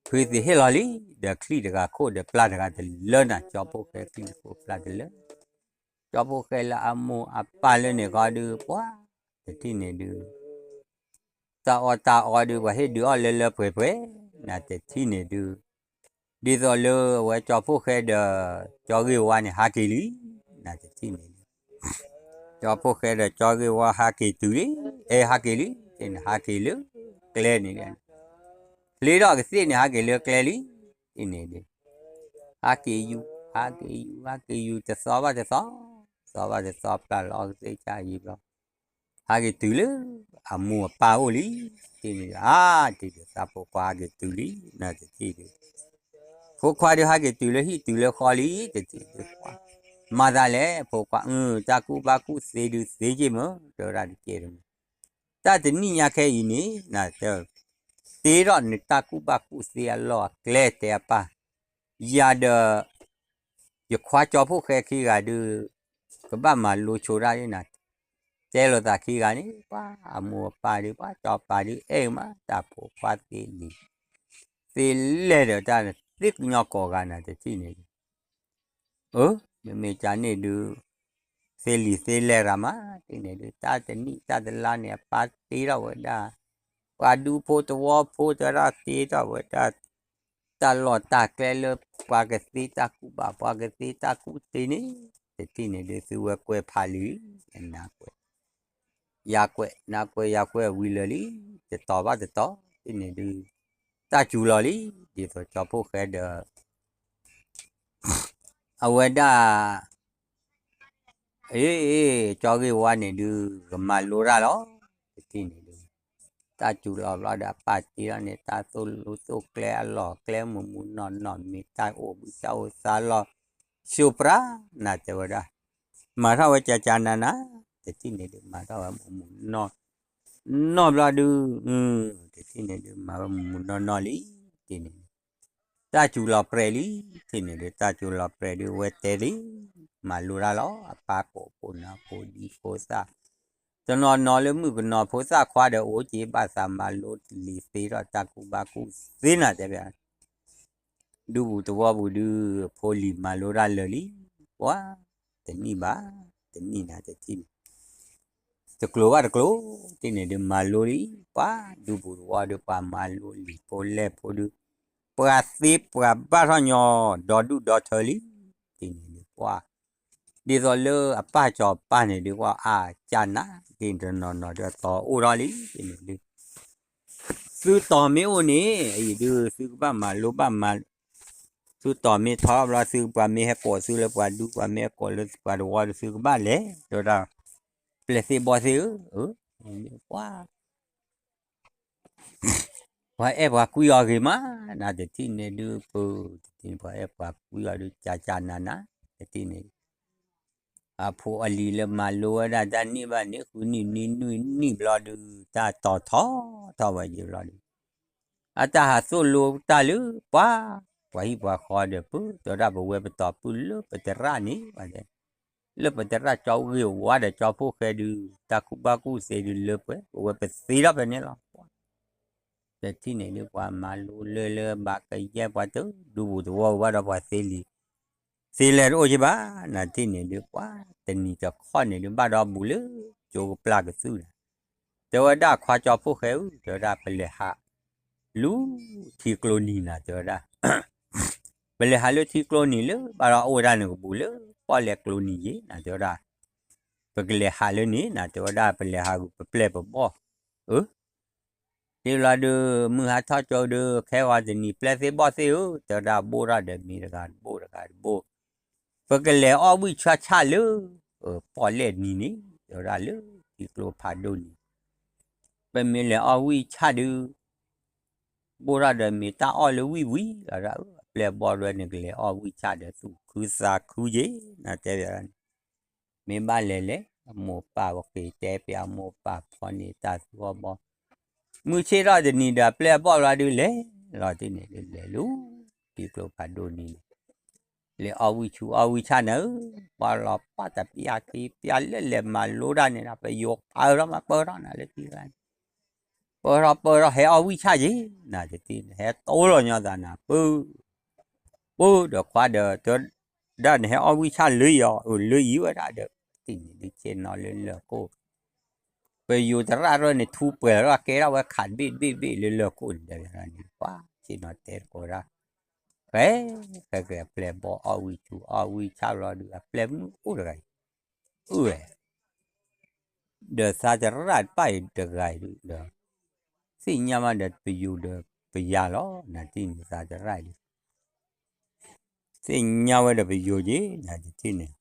ဖုသံးဟ့ၣ်လီၤလံ, ဒီးချံၣ်တဂၤခိၣ်ဒီးပျၢ်တဂၤတလၢနၤ ကၠီဖိၣ်ဃဲချံၣ်တခိၣ်ပျၢ်တလၢ, ကၠီဖိၣ်ဃဲလၢအမိၢ်အပၢ်လၢန့ၣ်ဃီဒုး ပှၤ တထံၣ်န့ၣ်ဒုး တၢ်အီၣ်တၢ်အီဒုး ပှၤဟ့ၣ်ဒုးအီၣ်လၢလၢပှဲၤပှဲၤ, နတထံၣ်န့ၣ်ဒုး ဒ်သိးလၢအဝဲကၠီဖိၣ်ဃဲဒီး ကၠီဂ့ၢ်ဝါန့ၣ် ဟးက့ၤလံ, နတထံၣ်န့ၣ်ဒုး ကၠီဖိၣ်ဃဲဒီးကၠီဂ့ၢ်ဝါဟးက့ၤတုၤလံ, အဲ ဟးက့ၤလံ, တထံၣ်န့ၣ် ဟးက့ၤလၢကျဲန့ၣ်, ချ့ထီၣ်ကသ့ၣ်န့ၣ် ဟးက့ၤလၢကျဲလံ, တထံၣ်န့ၣ်ဒုး ဟးက့ၤယူၤ ဟးက့ၤယူၤ ဟးက့ၤယူၤ တသီဘၣ်တသီ, သီဘၣ်တသီ ပျၢ်လီၤအီၣ်ကသ့ၣ်ဆါယံၤဘျီ ဟးက့ၤတုၤလၢအမိၢ်အပၢ်အိၣ်လံ, တထံၣ်န့ၣ်ဒုး အါ တထံၣ်ဒုး သးဖိခွါဟးက့ၤတုၤလံ နတထံၣ်ဒုး ဖိခွါဒုးဟးက့ၤတုၤလၢဟံၣ်တုၤလၢဃီလံ တထံၣ်ဒုး, မၤသးလဲၣ် ဖိခွါ, တၢ်ကူၣ်ဘၣ်ကူၣ်သ့ဒုးသ့က့ၤမး တဲဝဲဒၣ်တကဲတမံၤ, တၢ်တနံၣ်ညါခဲအံၤန့ၣ် နတဲ တ့ထီၣ်နတၢ်ကူၣ်ဘၣ်ကူၣ်သ့အလီၢ်အကျဲတဲအပၢ်, ယၤဒီး ယခွါကၠီဖိၣ်ဃဲခံဂၤဒုး ကဘၣ်မၤလိဆိတၢ်န့ၣ်နၤ, တဲလိာ်သးခံဂၤန့ၣ် ပှၤအမိၢ်အပၢ်ဒုး ပှၤစီၤပၤဒုး အဲၣ်မး တၢ်ဖိခွါသ့လံၤ သ့လဲၢ်ဒီးတၢ်သ့ကညီကိးဂၤနၤ တထံၣ်န့ၣ်ဒုး, အၢ မ့မ့ၢ်ကန့ၣ်ဒုး သ့လံၤသ့လဲၢ်ရၤမး တထံၣ်န့ၣ်ဒုး တၢ်တနံၣ်တၢ်တလါန့ၣ် အပၢ်တ့ထီၣ်ဝဲဒၣ် ပှၤဒူဖိသဝီဖိသရၣ်တ့ထီၣ်ဝဲဒၣ် တၢ်လီၢ်တၢ်ကျဲလၢပှၤကသ့တၢ်ကူၣ်ဘၣ် ပှၤကသ့တၢ်ကူၣ်သ့န့ၣ် တထံၣ်န့ၣ်ဒုး သုဝဲကွဲးဖးလံၤ နကွဲး ယကွဲး နကွဲး ယကွဲးဝံၤလၢာ်လံ တတီၤဘၣ်တတီၤ တထံၣ်န့ၣ်ဒုး တၢ်စူၤလီၤလံ ဒ်သိးကၠီဖိၣ်ဃဲဒီး အဝဲဒၣ် အ့ ကၠီဂ့ၢ်ဝါန့ၣ်ဒုး ကမၤလိတၢ်လီၤ တထံၣ်န့ၣ်ဒုး တၢ်စူၤလီၤဘျီဒီး အပၢ်တ့ထီၣ်န့ၣ် တၢ်သိၣ်လိသိၣ်ကျဲအလီၢ်အကျဲ မုၢ်မုၢ်နီၢ်နီၢ် မ့ၢ်တၢ်အိၣ်ဘှံးတၢ်အိၣ်သါလီၤ စိးပြး နတဲဝဲဒၣ် မၤထီၣ်ဝဲကကနၤနၤ တထံၣ်န့ၣ်ဒုး မၤထီၣ်ဝဲမုၢ်မုၢ်နီၢ်နီၢ်ဘျီဒုး တထံၣ်န့ၣ်ဒုး မၤဝဲမုၢ်မုၢ်နီၢ်နီၢ်လံ တထံၣ်န့ၣ် တၢ်စူၤလီၤပြဲးလံ တထံၣ်န့ၣ်ဒုး တၢ်စူၤလီၤပြဲးဒုး အဝဲတဲလံ မၤလိတၢ်လီၤ အပၢ်ကိးဖိနၢ်ဖိဒံဖိသၣ် တနီၤနီၤလၢမုၣ်ကနီၤဖိသၣ်ခွါဒီး အိၣ်က့ၤဘၣ်သးမၤလိလံၤသ့ထီၣ်တၢ်ကူၣ်ဘၣ်ကူၣ်သ့နၤတဲဘၣ် ဒူပူၤသဝီပူၤဒုး ဖိလံၤမၤလိတၢ်လၢာ်လံ ပှၤ တနံၣ်ဘၣ် တနံၣ်နၤ တထံၣ်န့ၣ် တကျိၤဘၣ်တကျိၤ တထံၣ်န့ၣ်ဒုး မၤလိလံ ပှၤဒူပူၤသဝီဒုး ပှၤမၤလိလံၤဖိလဲၢ်ဖိဒုး ပှၤသ့ပှၤဘၣ်ထီၣ်ညီ ဒီဒူၣ်ဒီထၢလံ တထံၣ်န့ၣ်ဒုး ပှၤ ဒ်သိးလၢအပၢ်စီၤပၤန့ၣ်ဒုး ပှၤအါကနၤ တထံၣ်န့ၣ် တနီၤနီၤဒုး အတီၤအိၣ်ထီၣ်လံ တထံၣ်န့ၣ်ဒုး သုတီၤမ့ၢ်အိၣ်န့ၣ် အံၤဒုး သုကဘၣ်မၤလိဘၣ်မၤ သုတီၤမ့ၢ်ထီဘျီ သုပှၤမ့ၢ်ဟဲကိးသုလၢပှၤဒူ ပှၤမ့ၢ်ဟဲကိးလၢပှၤသဝီဒီး သုကဘၣ်လဲၤ တဲဝဲဒၣ် ပျဲၢ်သ့ၣ်ဘီၣ်သ့ၣ်ဧၢ ပှၤ ပှၤအဲၣ်ပှၤကွံအီၤဂ့ၤမး နတထံၣ်န့ၣ်ဒုး ပၢ် တထံၣ်န့ၣ် ပှၤအဲၣ်ပှၤကွံအီၤဒုး ကကနၤနၤ တထံၣ်န့ၣ် အဖိအလံၤလၢမၤလိဝဲဒၣ်တၢ်နံၣ်ဘၣ်နံၣ် ဃုနံၣ်နံၣ်နွံနံၣ်ဘျီဒုး တၢ်တီၤထီထီၣ်ဝဲယံၤဘျီဒုး အတၢ်ဟးသိၣ်လိတၢ်လၢပှၤ ပှၤဟံၣ်ပှၤဃီဒီး ပၢ် တဲဝဲဒၣ် ပဝဲပတီၤပုၢ်လၢပသရၣ်န့ၣ် လၢပသရၣ်ကၠီဂ့ၢ်ဝါဒီးကၠီဖိၣ်ဃဲဒုး တၢ်ကူၣ်ဘၣ်ကူၣ်သ့ဒုးလၢပှဲၤ ပဝဲပသ့ထီၣ်ဖဲန့ၣ်လီၤ တထံၣ်န့ၣ်ဒုး ပှၤမၤလိလၢလၢဘၣ်ကယဲၢ်ပှၤတဒူပူၤသဝီဘၣ်ဒီးပှၤသ့လံၤ သ့လဲၤတအိၣ်က့ဘၣ် နတထံၣ်န့ၣ်ဒုး ပှၤတနံၤတခီန့ၣ်ဒုး ဘၣ်ဒီးဘူးလၢကၠိကပျၢ်ကသုၣ်နၤ တဲဝဲဒၣ်ခွါကၠီဖိၣ်ဃဲဧၢ တဲဝဲဒၣ် ပလဲၤဟး လူထံကျိနံၤနၤ တဲဝဲဒၣ် ပလဲၤဟးလၢထံကျိနံၤလၢ ဘၣ်ဒီးအိၣ်ဝဲဒၣ်န့ၣ်ကဘူးလၢ ပီၣ်လဲၣ်ကျိနံၤယ့ၤ နၤတဲဝဲဒၣ် ပကလဲၤဟးလၢန့ၣ် နၤတဲဝဲဒၣ် ပလဲၤဟးဂုာ်ပပျဲၢ်ပဘီၣ် အၢ တ့လီၤဒုး မုၢ်ဟါထီၣ်ကၠိဒုး ခဲဂီၤတနံၤပျဲၢ်သ့ၣ်ဘီၣ်သ့ၣ်ဧၢ တဲဝဲဒၣ် ဘိၣ်ထီၣ်ဒီးမ့ၤတဂၤတဘိၣ်တဂၤတဘိၣ် ပကလဲၤအီၣ်ဝံၣ်ဆၣ်ဆၣ်လၢ ပီၣ်လဲၣ်နံၤန့ၣ် တဲဝဲဒၣ်လၢထံကျိဖးဒိၣ်နံၤ ပမ့ၢ်လဲၤအီၣ်ဝံၣ်ဆၣ်ဒုး ဘိၣ်ထီၣ်ဒီးမ့ၤတၢ်အီၣ်လၢဝံၣ်ဝံၤလီၤဒၣ် အပျဲၢ်ဘီၣ်ရဲန့ၣ် ကလဲၤအီၣ်ဝံၣ်ဆၣ်ဒီးသူၣ်ခုသးခုယ့ၤ နတဲဘၣ်န့ၣ် မ့ၢ်ဘၣ်လဲၤလဲၤ အမိၢ်ပၢ်ဝဲက့ၤတဲ ပအမိၢ်ပၢ်ဖီန့ၢ်တၢ်သူၣ်အီၣ်ဘီ မုၢ်ဆ့ၣ်ထီၣ်တနံၤဒီး အပျဲၢ်အဘီၣ်လီၤဒုးလဲၤလီၤတ့ၢ်န့ၣ်ဒုး လဲၤလၢ ထံကျိဖးဒိၣ်နံၤန့ၣ် လဲၤအီၣ်ဝံၣ်ဆူၣ်အီၣ်ဝံၣ်ဆၣ်နၤဧၢ ပှၤလီၤပှၢ်တပျၢ်ခံပျၢ်လၢလဲၤမၤလိတၢ်န့ၣ်ဒီး ပယိၤပၢထီၣ်မးပၢထီၣ်နၤလၢထံကျါန့ၣ် ပၢထီၣ်ပၢထီၣ်ဟဲအီၣ်ဝံၣ်ဆၣ်ယ့ၤ နတထံၣ်န့ၣ် ဟဲတိလီၤညီသးနၤ ပၢ ပၢဒီးခွါဒီး တဲဒၣ်နဟဲအီၣ်ဝံၣ်ဆၣ်လၢအံၤအီၤ အၢ လၢအံၤဝဲဒၣ်ဒီး တထံၣ်န့ၣ်ဒုးဆ့ၣ်နီၤလၢလၢၢ်ခိၣ် ပယိၤသရၣ်ရဲၣ်န့ၣ် ထူပှဲၤလီၤကဲထီၣ်ဝဲခးတဘ့ၣ်တဘ့ၣ်တဘ့ၣ်လၢလၢၢ်ခိၣ်န့ၣ်ဒီး ပှၤဆ့ၣ်နီၤတဲသကိးဒၣ် ဖဲ ဖဲကပျဲၢ်ဘီၣ်အီၣ်ဝံၣ်ဆူၣ် အီၣ်ဝံၣ်ဆၣ်လီၤဒုး အပျဲၢ်မုၣ်အိၣ်တဂၤအံၤ အၢဝဲ ဒီးသးသရၣ်တဖၣ်အံၤတဂၤအံၤဒုး သ့ၣ်ညါမးဒီးပယိၤဒီးပယၤလီၤ နတထံၣ်န့ၣ်သးသရၣ်အံၤဒုး သ့ၣ်ညါဝဲဒီးပယိၤက့ၤ နတထံၣ်န့ၣ်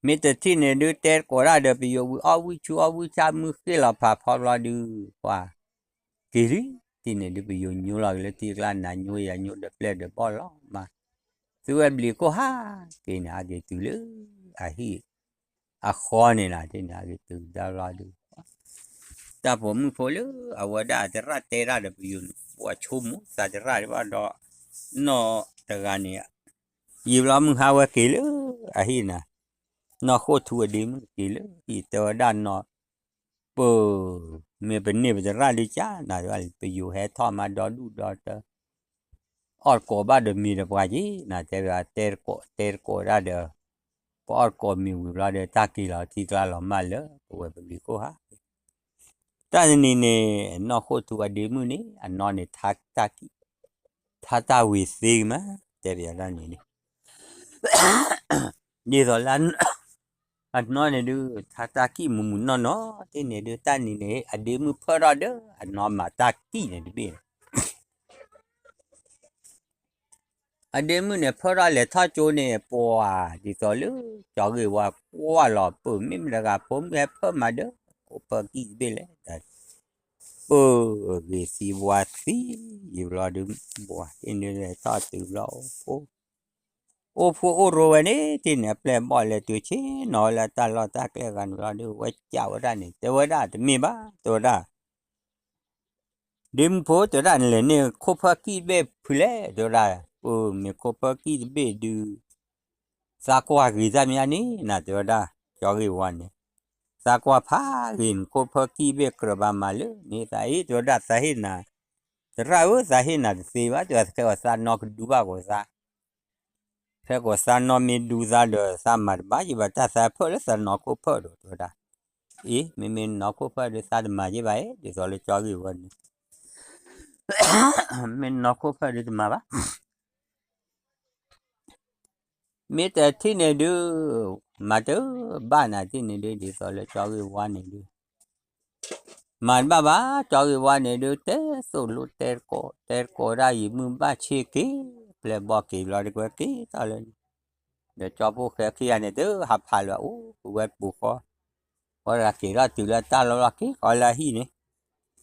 မ့ၢ်တထံၣ်န့ၣ်ဒုး တဲတကိးတၢ်ဒီးပယိၤဝံၤ အီၣ်ဝံၣ်ဆူအီၣ်ဝံၣ်ဆၣ် မုၢ်ဃ့ၢ်လီၤဖးဖီဘျီဒုး ပှၤက့ၤလံ. ထံၣ်န့ၣ်ဒုး ပယိၤညိလီၤက့ၤလၢထံကျါ နၤညိယၤညိဒီးပျဲၢ်ဒီးဘီၣ်လီၤမး, သုဝဲဘျံးခိၣ်ဟးက့ၤန့ၣ် ဟးက့ၤတုၤလၢအဟံၣ်အဃီန့ၣ်လီၤ. ထံၣ်န့ၣ် ဟးက့ၤတုၤတဘျီဒုး တၢ်ပိာ်မုၣ်ဖိလၢအဝဲဒၣ်အသရၣ်တဲတၢ်ဒီးပယိၤန့ၣ် ပှၤဆိကမိၣ်သးသရၣ်ဒံးဘၣ်ဒီး နီၢ်တဂၤန့ၣ် ယံာ်ဘျီမုၢ်ဟါဝဲက့ၤလၢအဟံၣ်နၤ, နီၢ်ဃိၣ်ထူအဒ့မုၣ်က့ၤလၢဟံၣ် တဲဝဲဒၣ်နီၢ် ပ မ့ၢ်ပန့ၢ်ပသရၣ်ဒုးကၢ်နၤ ပယိၤဟဲထီၣ်မးဒီဒူၣ်ဒီတၢ အီၣ်တကိးဘၣ်ဒီးမ့ၤဒီးပှၤက့ၤနၤ တဲဝဲ တဲတကိးတဲတကိးဒၣ်ဒီး ပအီၣ်တကိးမ့ၤဝံၤဘျီဒီး တၢ်က့ၤလီၤထံကျါလီၤမၢ်လၢပဝဲပဘျံးခိၣ်ဟး တၢ်တနံၤန့ၣ် နီၢ်ဃိၣ်ထူအဒ့မုၣ်န့ၣ် အနီၢ်န့ၣ် ထါတၢ်ကံၣ် ထါတၢ်ဝံၤသ့ကမး တဲပယီၤတၢ်န့ၣ်န့ၣ် ဒ်သိးလၢ အနီၢ်န့ၣ်ဒုး ထါတၢ်ကံၣ်မုာ်မုာ်နီၢ်နီၢ် တထံၣ်န့ၣ်ဒုး တၢ်နံၤန့ၣ် အဒ့မုၣ်ဖၢထီၣ်ဒီး အနီၢ်မၤတၢ်ကံၣ်န့ၣ်တဘ့ၣ်န့ၣ် အဒ့မုၣ်န့ၣ် ဖၢထီၣ်လဲၤထီၣ်ကၠိန့ၣ် ပှၤဒ်သိးလၢ ကၠီဂ့ၢ်ဝါကွၢ်လီၤ ပၢၢ်မ့ၢ်မတၤတဂၤ ဖိမုၣ်ဟဲဖၢမၤဒီး ခိၣ်ဖၢကံၣ်တဘ့ၣ်လဲၣ် ပၢၢ်ဂ့ၤသံဝါသံ ယံာ်ဘျီဒုး ပှၤတထံၣ်န့ၣ်လဲၤထီၣ်တုၤဘျီ အိၣ်ဖှိၣ်အိၣ်ရိဝဲန့ၣ် တထံၣ်န့ၣ် အပျဲၢ်ဘီၣ်လဲၤတုၤဆ့ၣ်နီၤဝဲလၢတၢ်လီၢ်တၢ်ကျဲဂၤန့ၣ်လီၤဒုး ဝဲကးဝဲဒၣ်န့ၣ် တဲဝဲဒၣ်တမ့ၢ်ဘၣ် တဲဝဲဒၣ် ဒ့မုၣ်ဖိ တဲဝဲဒၣ် နလဲၤန့ၢ်ခိၣ်ဖၢကံၣ်တဘ့ၣ်ဖုလဲၣ် တဲဝဲဒၣ် ပမ့ၢ်ခိၣ်ဖၢကံၣ်တဘ့ၣ်ဒုး သးကွၢ်ဂ့ၤတၢ်မးန့ၣ် နၤတဲဝဲဒၣ် ကၠီဂ့ၢ်ဝါန့ၣ် သးကွၢ်ဖးဂ့ၤန့ၣ် ခိၣ်ဖၢကံၣ်ဘ့ၣ်ကြၢးဘၣ်မၤလၢန့ၣ် သးအ့ၣ် တဲဝဲဒၣ် သးဟ့ၣ်နၤ သရၣ်ဧၢ သးဟ့ၣ်နၤတသ့ဘၣ် တဲဝဲ ခဲကိာ်သးနီၢ်ကဒုဘၣ်ကိာ်သး ခဲကိာ်သးနီၢ်မ့ၢ်ဒူသးဒီး သးမၤတဘၣ်ယဘၣ်တၢ် သးဖၢၣ်လၢသးနီၢ်ခိၣ်ဖၢၣ်ဒီး တဲဝဲဒၣ် အ့ မ့မ့ၢ်နီၢ်ခိၣ်ဖၢၣ်ဒုး သးတမၤယဘၣ်အ့ ဒ်သိးလၢကၠီဂ့ၢ်ဝါန့ၣ် မ့ၢ်နီၢ်ခိၣ်ဖၢၣ်ဒုးတမၤဘၣ် မ့ၢ်တထံၣ်န့ၣ်ဒုး မၤတဘၣ်နၤ တထံၣ်န့ၣ်ဒုး ဒ်သိးလၢကၠီဂ့ၢ်ဝါန့ၣ်ဒုး မၤတဘၣ်ဘၣ် ကၠီဂ့ၢ်ဝါန့ၣ်ဒုး တဲသိၣ်လိတဲတကိး တဲတကိးဒၣ်ယံာ်မုၢ်ဘၣ်ဆ့က့ၤ ပျဲၢ်ဘီၣ်က့ၤဘျီဒုး ကွဲက့ၤထီၣ်လၢန့ၣ် ဒီးကၠီဖိဃဲခံဂၤန့ၣ် တဟးဖးလၢၤ အိၣ်ဝဲပူၤဃီ ဃီတဂၤက့ၤထီၣ်တုၤလၢတၢ်လီၢ်လီၢ်က့ၤဃီလၢအဟံၣ်န့ၣ်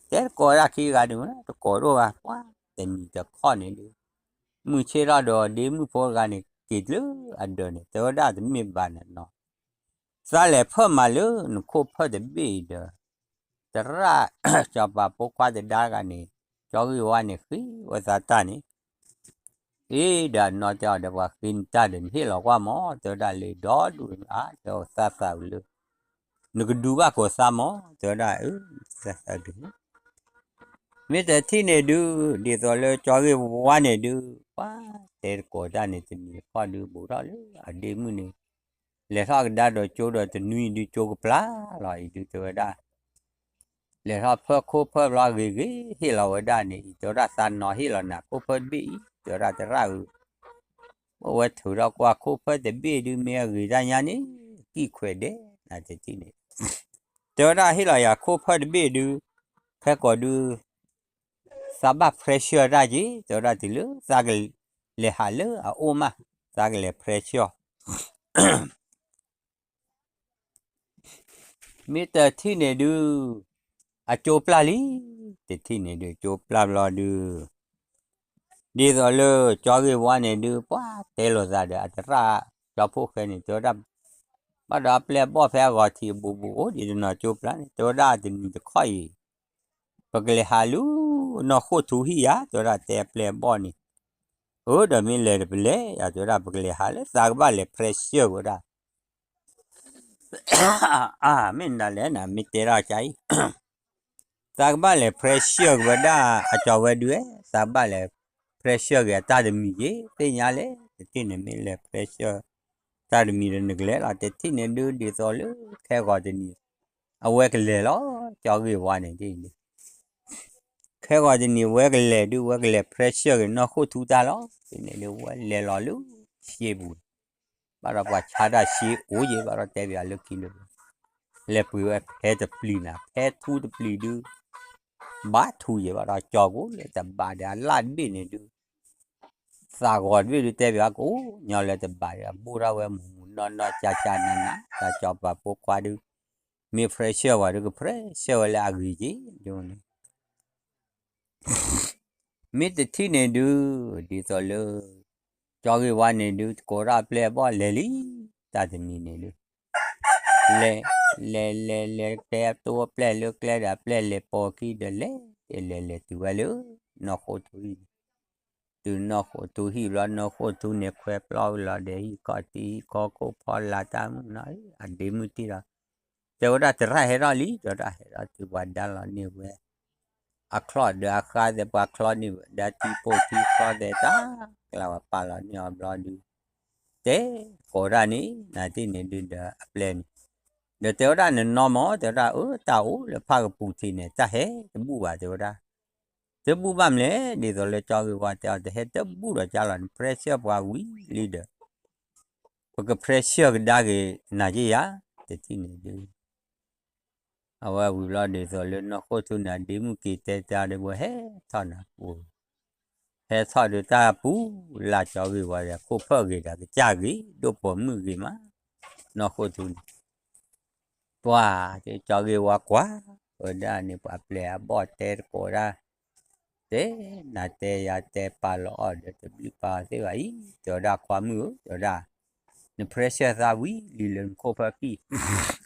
တဲတကိးဒၣ်ခံဂၤန့ၣ် တကိးဒိၣ်ဘၣ် ပှၤတနံၤတခီန့ၣ်ဒုး မုၢ်ဆ့ၣ်ထီၣ်ဒီး ဒ့မုၣ်ဖိတဂၤန့ၣ် က့ၤလၢအဒၢးန့ၣ် တဲဝဲဒၣ်တမ့ၢ်ဘၣ်နၤနီၤ သးလဲၤဖၢမၤလၢနခိၣ်ဖၢတဘ့ၣ်အံၤဒီး သရၣ် စီၤပၤဖိခွါသဒါတဂၤန့ၣ် ကၠီဂ့ၢ်ဝါန့ၣ် ဃ့ဝဲသးတၢ်န့ၣ် အ့ ဒီးအနီၢ်တဲအီၤဒီး ပှၤဃ့နတၢ်ဒီး နဟ့ၣ်လီၤကွၢ်မး တဲဝဲဒၣ်လၢဒီဒူၣ် အါ တဲအီၤသးသးဝံၤလၢ နကဒုးဘၣ်ကိးသးမး တဲဝဲဒၣ် အၢ သးသးဒုး မ့ၢ်တထံၣ်န့ၣ်ဒုး ဒ်သိးလၢကၠီဂ့ၢ်ဝါန့ၣ်ဒုး ပှၤတဲတကိးတၢ်န့ၣ် တနံၤတခီဒုး ဘူးထီၣ်လၢအဒ့မုၣ်န့ၣ် လဲၤထီၣ်ကဒါဒီးကၠိဒီးတနွံဒုး ကၠိကပျၢ်လီၤအံၤဒုး တဲဝဲဒၣ် လဲၤထီၣ်ဖၢခိၣ်ဖၢဘျီဂ့ၤဂ့ၤ ဟ့ၣ်လီၤဝဲဒၣ်န့ၣ်အံၤ တဲဝဲဒၣ်သးနီၢ်ဟ့ၣ်လီၤနၤခိၣ်ဖၢတဘ့ၣ်အံၤ တဲဝဲဒၣ်သရၣ်ဧၢ အဝဲထုးထီၣ်ကွၢ်ခိၣ်ဖၢတဘ့ၣ်ဒုး မ့ၢ်အဂ့ၤတၢ်ညါန့ၣ် ကံၣ်ခွဲးဒဲး နတထံၣ်န့ၣ် တဲဝဲဒၣ်ဟ့ၣ်လီၤယၤခိၣ်ဖၢတဘ့ၣ်ဒုး ခဲကိာ်ဒုး သးဘၣ် pressure တၢ်က့ၤ တဲဝဲဒၣ်တုၤလၢ သးကလဲၤဟးလၢအအိၣ်မး သးကလဲၤ pressure မ့ၢ်တထံၣ်န့ၣ်ဒုး အကၠိပျၢ်လံ တထံၣ်န့ၣ်ဒုး ကၠိပျၢ်ဘျီဒုး ဒ်သိးလၢကၠီဂ့ၢ်ဝါန့ၣ်ဒုး ပှၤတဲလိာ်သးဒီးအသရၣ် ကၠီဖိဃဲန့ၣ် တဲဝဲဒၣ် ဘၣ်ဒီးအပျဲၢ်အဘီၣ်ဖဲအဂီၤထံးအဘူးဘူးအိၣ်ဒံးတနီၤကၠိပျၢ်န့ၣ် တဲဝဲဒၣ်တနံၤတခီအံၤ ပကလဲၤဟးလၢနီၢ်ဃိၣ်ထူဟံၣ်ယၤ တဲဝဲဒၣ်တဲအပျဲၢ်အဘီၣ်န့ၣ် အၢ ဒီးမ့ၢ်လဲၤတပလဲၤယၤ တဲဝဲဒၣ် ပကလဲၤဟးလၢသးကဘၣ်လဲၤ pressure က့ၤဝဲဒၣ် အါ မ့ၢ်နလဲၣ်နၤ မ့ၢ်တဲဒၣ်ကါအံၤ သးကဘၣ်လဲၤ pressure က့ၤဝဲဒၣ် အကၠီၤဝဲဒုး သးကဘၣ်လဲၤ pressure က့ၤအတၢ်တမံၤက့ၤ သ့ၣ်ညါလဲၣ် တထံၣ်န့ၣ်မ့ၢ်လဲၤ pressure တၢ်တမံၤဒီးနကလဲၤလီၤ တထံၣ်န့ၣ်ဒုး ဒ်သိးလၢ ခဲဂီၤတနံၤ အဝဲကလဲၤလီၤ ကၠီဂ့ၢ်ဝါန့ၣ်ဒ်န့ၣ် ခဲဂီၤတနံၤ ဝဲကလဲၤဒုး ဝဲကလဲၤ pressure က့ၤနီၢ်ဃိၣ်ထူတၢ်လီၤ ဒ်န့ၣ်ဒုး ဝဲလဲၤလီၤလၢ ရှ့ပူၤ ဘၣ်ဒီးပှၤဆါတၢ်ရှ့အိၣ်ယဲ ဘၣ်ဒီးတဲပၠးလၢခံလၢ လဲၤပှ့ၤဝဲဖဲတပျံၤနၤ ဖဲထူတပျံၤဒုး ဘၣ်ထူယဲ ဘၣ်ဒီးကၠီၤကိးလၢတဘးဒီးအလၣ်တဘ့ၣ်န့ၣ်ဒုး သးဂီၤတဘ့ၣ်ဒုးတဲပၠးကအိၣ်ညီလၢတဘးဒီး အဘိၣ်ထီၣ်ဝဲမူးမူး နီၢ်နီၢ်ကၠၢ်ကၠၢ်နးနး တၢ်စီၤပၤဖိခွါဒုး မ့ၢ် pressure ဝဲဒုး က pressure ဝဲလၢအဂ့ၤက့ၤ ဒ်န့ၣ် မ့ၢ်တထံၣ်န့ၣ်ဒုး ဒ်သိးလၢ ကၠီဂ့ၤဝါန့ၣ်ဒုး တကိးဒၣ်အပျဲၢ်အဘီၣ်လဲၤလံ တၢ်တမံၤန့ၣ်ဒုး လဲၤ လဲၤ လဲၤ လဲၤ တဲတိအပျဲၢ်လၢကျဲဒီး အပျဲၢ်လဲၤပိာ်ခံဒီးလဲၤ လဲၤ လဲၤတုၤဝဲလၢ နီၢ်ဃိၣ်ထူဟံၣ်န့ၣ် တုၤနီၢ်ဃိၣ်ထူဟံၣ်ဘျီ နီၢ်ဃိၣ်ထူန့ၣ် ခွဲပျီဝံၤလီၤဒီး ဟံၣ်ခီၣ်ထံး ဟံၣ်ခီၣ်ခိၣ်ဖီလာ်တၢ်မုၢ်နီၤ အဒ့မုၢ်တ့ၢ်ဒီး တဲဝဲဒၣ်သရၣ်ဟဲထီၣ်လံ တဲဝဲဒၣ်ဟဲထီၣ်တုၤပှၤဒါလီၤန့ၢ်ဝဲ အချီၣ်ဒီးအဃါသဲး ပှၤချီန့ၢ်ဝဲဒၣ်ထံပိၢ်ထံချီသဲးတၢ် ကျါပှၤပာ်လီၤန့ၢ်အီၤဘျီဒုး တဲကိးဒၣ်န့ၣ် နၤတထံၣ်န့ၣ်ဒုးဒီးအပျဲၢ်န့ၣ် ဒီးတဲဝဲဒၣ်နနီၢ်မး တဲဝဲဒၣ်အၢ တၢ်အိၣ်လၢဖၣ်ကပူၤထံးန့ၣ် တၢ်ဟဲတဘူၣ်ဘၣ် တဲဝဲဒၣ် တဘူၣ်ဘၣ်မလဲၣ် ဒ်သိးလၢကၠီဂ့ၤဝါတဲအီၤ တဟဲတဘူၣ်ဒီးကၠါလီၤ န pressure ပှၤဝံၤလံဒီး ပက pressure ကဒါက့ၤနၤက့ယၤ တထံၣ်န့ၣ်ဒုး အဝဲဝံၤဘျီဒ်သိးလၢနီၢ်ဃိၣ်ထူန့ၣ် အဒ့မုၢ်က့ၤတဲတၢ်ဒီး ပှၤဟဲထီၣ်နၤပူၤ ဟဲထီၣ်ဒီးတၢ်ပူၤ လၢကၠီဂ့ၤဝါဒီး ခိၣ်ဖၢၣ်ဂ့ၤဒီးကစၢ်ဂ့ၤ ဒိၣ်ပိာ်မုၣ်ဂ့ၤမး နီၢ်ဃိၣ်ထူန့ၣ် ပှၤ တဲကၠီဂ့ၤဝါကွၢ် ဝဲဒၣ်န့ၣ် ပှၤပျဲၢ်အဘီၣ်တဲတကိးဒၣ် တဲနၤတဲယၤတဲပာ်လီၤအီၣ်ဒီး တဘျုးပာ်အီၤသ့ဘၣ်အံၤ တဲဝဲဒၣ်ခွါမုၣ်ဧၢ တဲဝဲဒၣ် န pressure သးဝံၤလံလၢနခိၣ်ဖၢၣ်ကံၢ်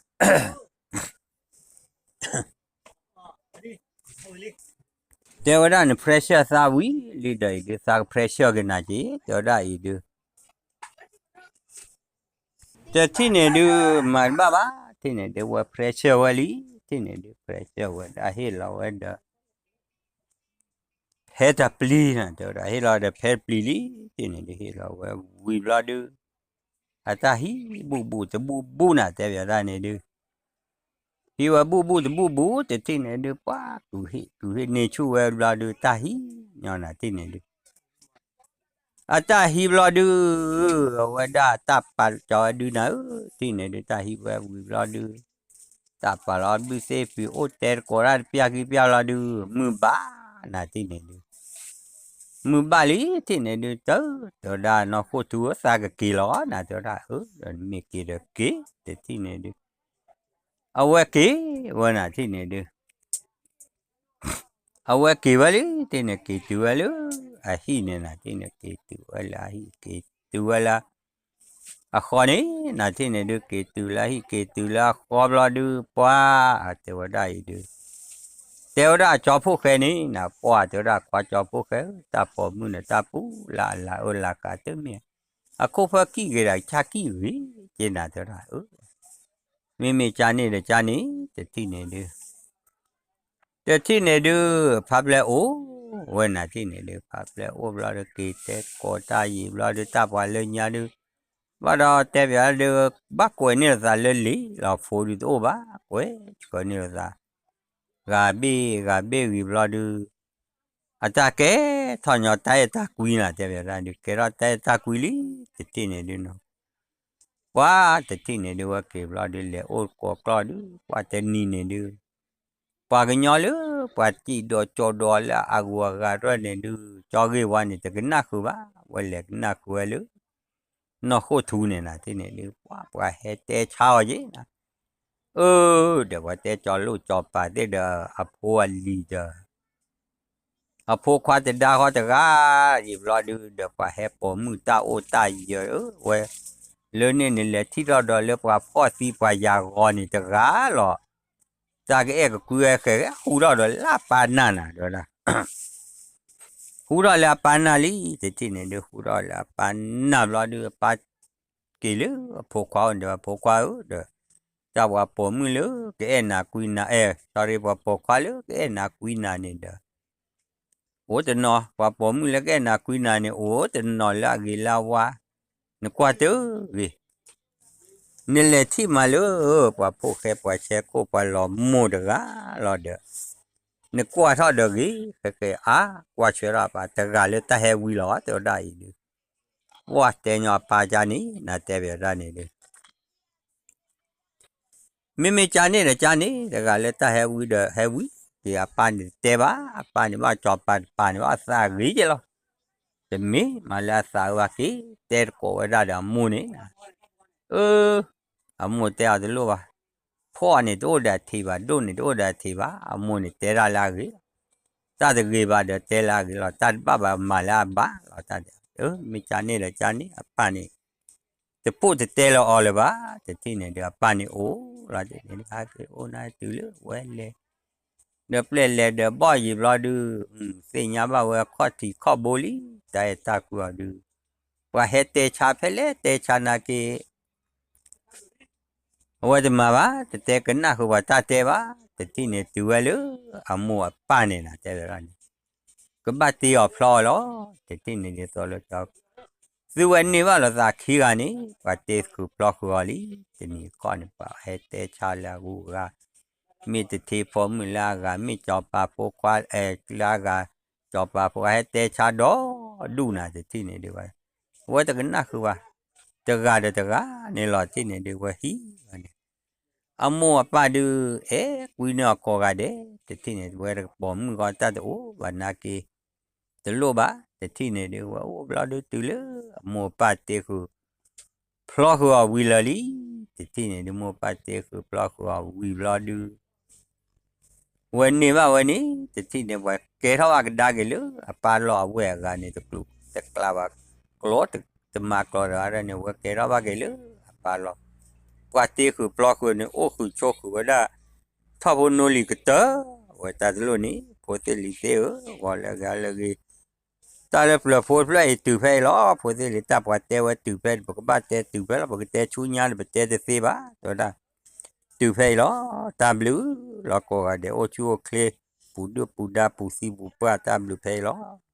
တဲဝဲဒၣ်န pressure သးဝံၤလံဒီးအံၤဒုး သးက pressure က့ၤနၤက့ၤ တဲဝဲဒၣ်အံၤဒုး တထံၣ်န့ၣ်ဒုး မၤတဘၣ်ဘၣ် ထံၣ်န့ၣ်ဒုး ဝဲ pressure ဝဲလံ ထံၣ်န့ၣ်ဒုး pressure ဝဲဒၣ်ဟ့ၣ်လီၤဝဲဒီး ဖဲတပျံၤနၤ တဲဝဲဒၣ် ဟ့ၣ်လီၤဒီးဖဲတပျံၤလံ ထံၣ်န့ၣ်ဒုး ဟ့ၣ်လီၤဝဲဝံၤဘျီဒုး အတၢ်ဟံးဘူးဘူးတဘူးဘူးနၤ တဲပၠးတၢ်န့ၣ်ဒုး ဟံးဝဲဘူးဘူးတဘူးဘူး တထံၣ်န့ၣ်ဒုး ပှၤ ကူၤဟ့ၣ်ကူၤဟ့ၣ်န့ၢ်ဆူၣ်ဝဲဘျီဒုး တၢ်ဟံးညီနၤထံၣ်န့ၣ်ဒုး အတၢ်ဟံးဘျီဒုး အဝဲဒၣ်တၢ်ပာ်ကၠီဝဲဒုးနၤဧၢ ထံၣ်န့ၣ်ဒုး တၢ်ဟံးဝဲဝံၤဘျီဒုး တၢ်ပာ်လီၤဘုသ့ၣ်ဖံးအိၣ်တဲတကိးဒၣ်တပျၢ်ခံပျၢ်လီၤဒုး မုၢ်ဘၣ်နၤထံၣ်န့ၣ်ဒုး မုၢ်ဘၣ်လံထံၣ်န့ၣ်ဒုး တၢ် တဲဝဲဒၣ်နီၢ်ဃိၣ်ထူဧၢ သးကက့ၤလီၤနၤ တဲဝဲဒၣ်အၢ ဒီးနမ့ၢ်က့ၤဒီးက့ၤ တထံၣ်န့ၣ်ဒုး အဝဲက့ၤဝဲနၤထံၣ်န့ၣ်ဒုး အဝဲက့ၤဝဲလံ ထံၣ်န့ၣ်က့ၤတုၤဝဲလၢ အဟံၣ်န့ၣ်နၤထံၣ်န့ၣ် က့ၤတုၤဝဲလၢအဟံၣ် က့ၤတုၤဝဲလၢ အဃီန့ၣ် နၤထံၣ်န့ၣ်ဒုး က့ၤတုၤလၢအဟံၣ် က့ၤတုၤလၢအဃီဘျီဒုး ပှၤ တဲဝဲဒၣ်အံၤဒုး တဲဝဲဒၣ်အကၠီဖိၣ်ဃဲန့ၣ် နပှၤတဲဝဲဒၣ်ခွါကၠီဖိၣ်ဃဲ တၢ်ပိာ်မုၣ်န့ၣ် တၢ်ပူၤလၢအလၤအၢလၤကးတမ့ၢ် အခိၣ်ဖၢကံၢ်ဂ့ၤဒီးကၠၢ်ကံၢ်ဂ့ၤ က့ၤနၤတဲဝဲဒၣ် မ့မ့ၢ်ကၠၢ်န့ၣ်ဒီးကၠၢ်န့ၣ် တထံၣ်န့ၣ်ဒုး တထံၣ်န့ၣ်ဒုး ဖးဖျဲၣ်အိၣ်ဝဲနၤထံၣ်န့ၣ်ဒုး ဖးဖျဲၣ်အိၣ်ဘျီဒီး က့ၤတဲကိးတၢ်ယံာ်ဘျီဒုး တၢ်ပှၤလၢညါဒုး ဘၣ်ဒီးတဲပၠးဒုး ဘၣ်ကွဲးန့ၢ်လိာ်သးလၢလံာ်လီၤ ဖိဒုးတအိၣ်ဘၣ် ကွဲးဆှၢန့ၢ်လိာ်သး ဂၤဘ့ၣ်ဂၤဘ့ၣ်ဂ့ၤဘျီဒုး အတၢ်ကဲထီၣ်ညီတၢ်အဲၣ်တၢ်ကွံနၤ တဲပၠးတၢ်ဒုး ကဲထီၣ်တၢ်အဲၣ်တၢ်ကွံလံ တထံၣ်န့ၣ်ဒုးနီၤ ပှၤတထံၣ်န့ၣ်ဒုး ဝဲက့ၤဘျီဒုး လဲၤအိၣ်ကိးကျီၢ်ဒုး ပှၤတနံၤန့ၣ်ဒုး ပှၤကညီလၢ ပှၤစံၣ်ဒီးကၠီဒီးလၢအဂုၤအဂၤတဖၣ်န့ၣ်ဒုး ကၠီဂ့ၢ်ဝါန့ၣ် တကနၣ်ဃုာ်ဘၣ် ဝဲလဲၤကနၣ်ဃုာ်ဝဲလၢ နီၢ်ဃိၣ်ထူန့ၣ်နၤ တထံၣ်န့ၣ်ဒုး ပှၤ ပှၤဟဲတဲဆါအီၤက့ၤနၤ အၢ ဒီးပှၤတဲကၠီလိၣ် ကၠီပၤသ့ၣ်ဒီး အဖိအလံၤဒီး အဖိခွါတဒါဃီတဂၤ ယံာ်ဘျီဒုး ဒီးပှၤဟဲပိာ်မုၣ်တၢ်အိၣ်တၢ်ယၢၤ အၢ ဝဲ လၢန့ၣ်နလဲၤထံၣ်ထီၣ်ဒီးလၢပှၤဖှီၣ်သံပှၤယၤဂီၤန့ၣ်တဂၤလီၤ တၢ်ကအဲၣ်ကကွံဝဲဃဲ ဃူထီၣ်ဒီးလၢအပၢ်နၢ်နၤ တဲဝဲဒၣ် ဃူထီၣ်လၢအပၢ်နၢ်လံ တထံၣ်န့ၣ်ဒုး ဃူထီၣ်လၢအပၢ်နၢ်ဘျီဒုး အပၢ်က့ၤလၢအဖိခွါအိၣ်န့ၣ် အဖိခွါဧၢ ဒီး တၢ်ပှၤပိာ်မုၣ်လၢကအဲၣ်နၤကွံနၤ အဲၣ် sorry ပှၤပိာ်ခွါလၢကအဲၣ်နၤကွံနၤန့ၣ်ဒီး အိၣ်တနီၤ ပှၤပိာ်မုၣ်လၢကအဲၣ်နၤကွံနၤန့ၣ် အိၣ်တနီၤလၢအဂ့ၤလၢအဝါ နကွၢ်တဂ့ၤ နလဲၤထံၣ်မးလၢ ပှၤဖိၣ်ဃဲပှၤဆဲခိၣ်ပှၤလီၤမိၢ်တဂၤလီၤဒီး နကွၢ်ထီၣ်ဒီးဂ့ၤ ဃဲဃဲအါ ကွၢ်ဆၢထီၣ်ပှၤတဂၤလၢတၢ်ဟဲဝံလီၤ တဲဝဲဒၣ်အံၤဒုး ပှၤတဲညီအပၢ်ကၠါန့ၣ် နတဲပၠးတၢ်န့ၣ်ဒုး မ့မ့ၢ်ကၠါန့ၣ်ဒီးကၠါန့ၣ် တဂၤလၢတၢ်ဟဲဝံဒီးဟဲဝံ က့ၤအပၢ်န့ၣ်တတဲဘၣ် အပၢ်န့ၣ်ဘၣ်ကၠီပၤတပၤန့ၣ်ဘၣ်အသးဂ့ၤက့ၤလီၤ တမ့ၢ်မးလၢအသးအၢဘၣ်က့ၤ တဲတကိးဝဲဒၣ်ဒီးအမိၢ်န့ၣ် အမိၢ်တဲအီၤတလိၣ်ဘၣ်, ဖှီၣ်န့ၣ်တအိၣ်ဒီးအထံးဘၣ်, ဒိၣ်န့ၣ်တအိၣ်ဒီးအထံးဘၣ်, အမိၢ်န့ၣ်တဲဒၣ်လၢအဂ့ၤလီၤ. တၢ်တဂ့ၤဘၣ်ဒီးတဲလၢအဂ့ၤလီၤ, တၢ်တဘၣ်ဘၣ်မၤလၢအဘၣ်လီၤ. တၢ်တဲ မ့ၢ်ကန့ၣ်ဒီးကန့ၣ်, အပၢ်န့ၣ် တပိၢ်တတဲလၢအီၤလၢၤဘၣ်, တထံၣ်န့ၣ်ဒီး အပၢ်န့ၣ်အိၣ်လီၤ. တထံၣ်န့ၣ်ဒီးဟဲက့ၤအိၣ်နၤတုၤလၢဝဲလဲၤ ဒီးပျဲၢ်လဲၤဒီးဘီၣ်ယံၤဘျီဒုး, သ့ၣ်ညါဘၣ်ဝဲအခီၣ်ထံးခီၣ်ဘိလံ, တၢ်အဲၣ်တၢ်ကွံအီၤဒုး, ပှၤဟဲတဲဆါဖဲလဲၣ်တဲဆါနာ်က့ အဝဲတမၤဘၣ်, တတဲကနၣ်ဃုာ်ပှၤတၢ်တဲဘၣ်, တထံၣ်န့ၣ်တုၤဝဲလၢ အမိၢ်အပၢ်န့ၣ်လီၤ တဲဝဲဒၣ်န့ၣ်, ကဘၣ်တ့အီၤဖျီအီၤလီၤ. တထံၣ်န့ၣ်ဒ်သိးလၢ သုဝဲန့ၢ်ဘၣ်လိာ်သးခံဂၤန့ၣ် ပှၤတ့ဃုာ်ဖျီဃုာ်အီၤလံ. တနံၤခီန့ၣ် ပှၤဟဲတဲဆါလၢအဂုၤအဂၤ, မ့ၢ်တထံဖိမုၣ်လၢအဂၤ, မ့ၢ်စီၤပၤဖိခွါလၢအဂၤ, စီၤပၤဖိခွါဟဲတဲဆါဒီဒူၣ်နၤ တထံၣ်န့ၣ်ဒုးဝဲ, အဝဲတကနၣ်ဃုာ်ဘၣ်, တဂၤဒီးတဂၤန့ၣ်လီၤ. တထံၣ်န့ၣ်ဒုးဝဲဟံးန့ၣ် အမိၢ်အပၢ်ဒုး အဲၣ်ကွံန့ၢ်အီၤကိးဂၤဒဲး, တထံၣ်န့ၣ် ဝဲတကပိာ်မုၣ်ဃီတၢ်တအိၣ်ဘၣ်နာ်က့ တလိၣ်ဘၣ်. တထံၣ်န့ၣ်ဒုး ဝဲအိၣ်ဘျီဒုးတုၤလၢ အမိၢ်အပၢ်တ့ဃုာ် ဖျီဃုာ်အီၤဝံၤလၢာ်လံ. တထံၣ်န့ၣ်ဒုး မိၢ်ပၢ်တ့ဃုာ်ဖျီဃုာ်အီၤဝံၤဘျီဒုး ဝဲန့ၢ်ဘၣ်ဝဲန့ၣ် တထံၣ်န့ၣ် ပှၤကဲထီၣ်ဘၣ်ကဒါက့ၤလၢအပၢ်လီၢ်အဝဲၢ်အဂၤန့ၣ် တကျူးတကျါဘၣ်, ကျီတမၤကျီတဂၤဒၣ်န့ၣ် ဝဲကဲထီၣ်ဘၣ်က့ၤလၢအပၢ်လီၢ်, ပှၤတ့ဃုာ်ဖျီဃုာ်န့ၣ် အိၣ်ဃုာ်ဆိးဃုာ်ဝဲဒၣ် ထီၣ်ဖိနိလံၤကတၢၢ်, ဝဲတၢ်တလိၣ်န့ၣ် ဖိသ့ၣ်လံၤသ့ၣ်ဧၢ, ဂီၤလၢအဂ့ၤလၢအဂ့ၤ တၢ်လၢပျၢၤဖိတဖျၢၣ်အံၤတုၤဖဲအံၤလီၤ. ဖိသ့ၣ်လံၤ တၢ်ပှၤတဲဝဲတုၤဖဲ ပကဘၣ်တဲတုၤဖဲလီၤ, ပကတဲဆူညါန့ၣ် ပတဲတသ့ဘၣ် တဲဝဲဒၣ်, တုၤဖဲအံၤလီၤ. တၢ်ဘျုးလီၤ ကိးဂၤဒဲး အိၣ်ဆူၣ်အိၣ်ချ့ ပူၤဒုၣ်ပူၤဒါ ပူၤသံပူၤပှၢ် တၢ်ဘျုးဖဲအံၤလီၤ.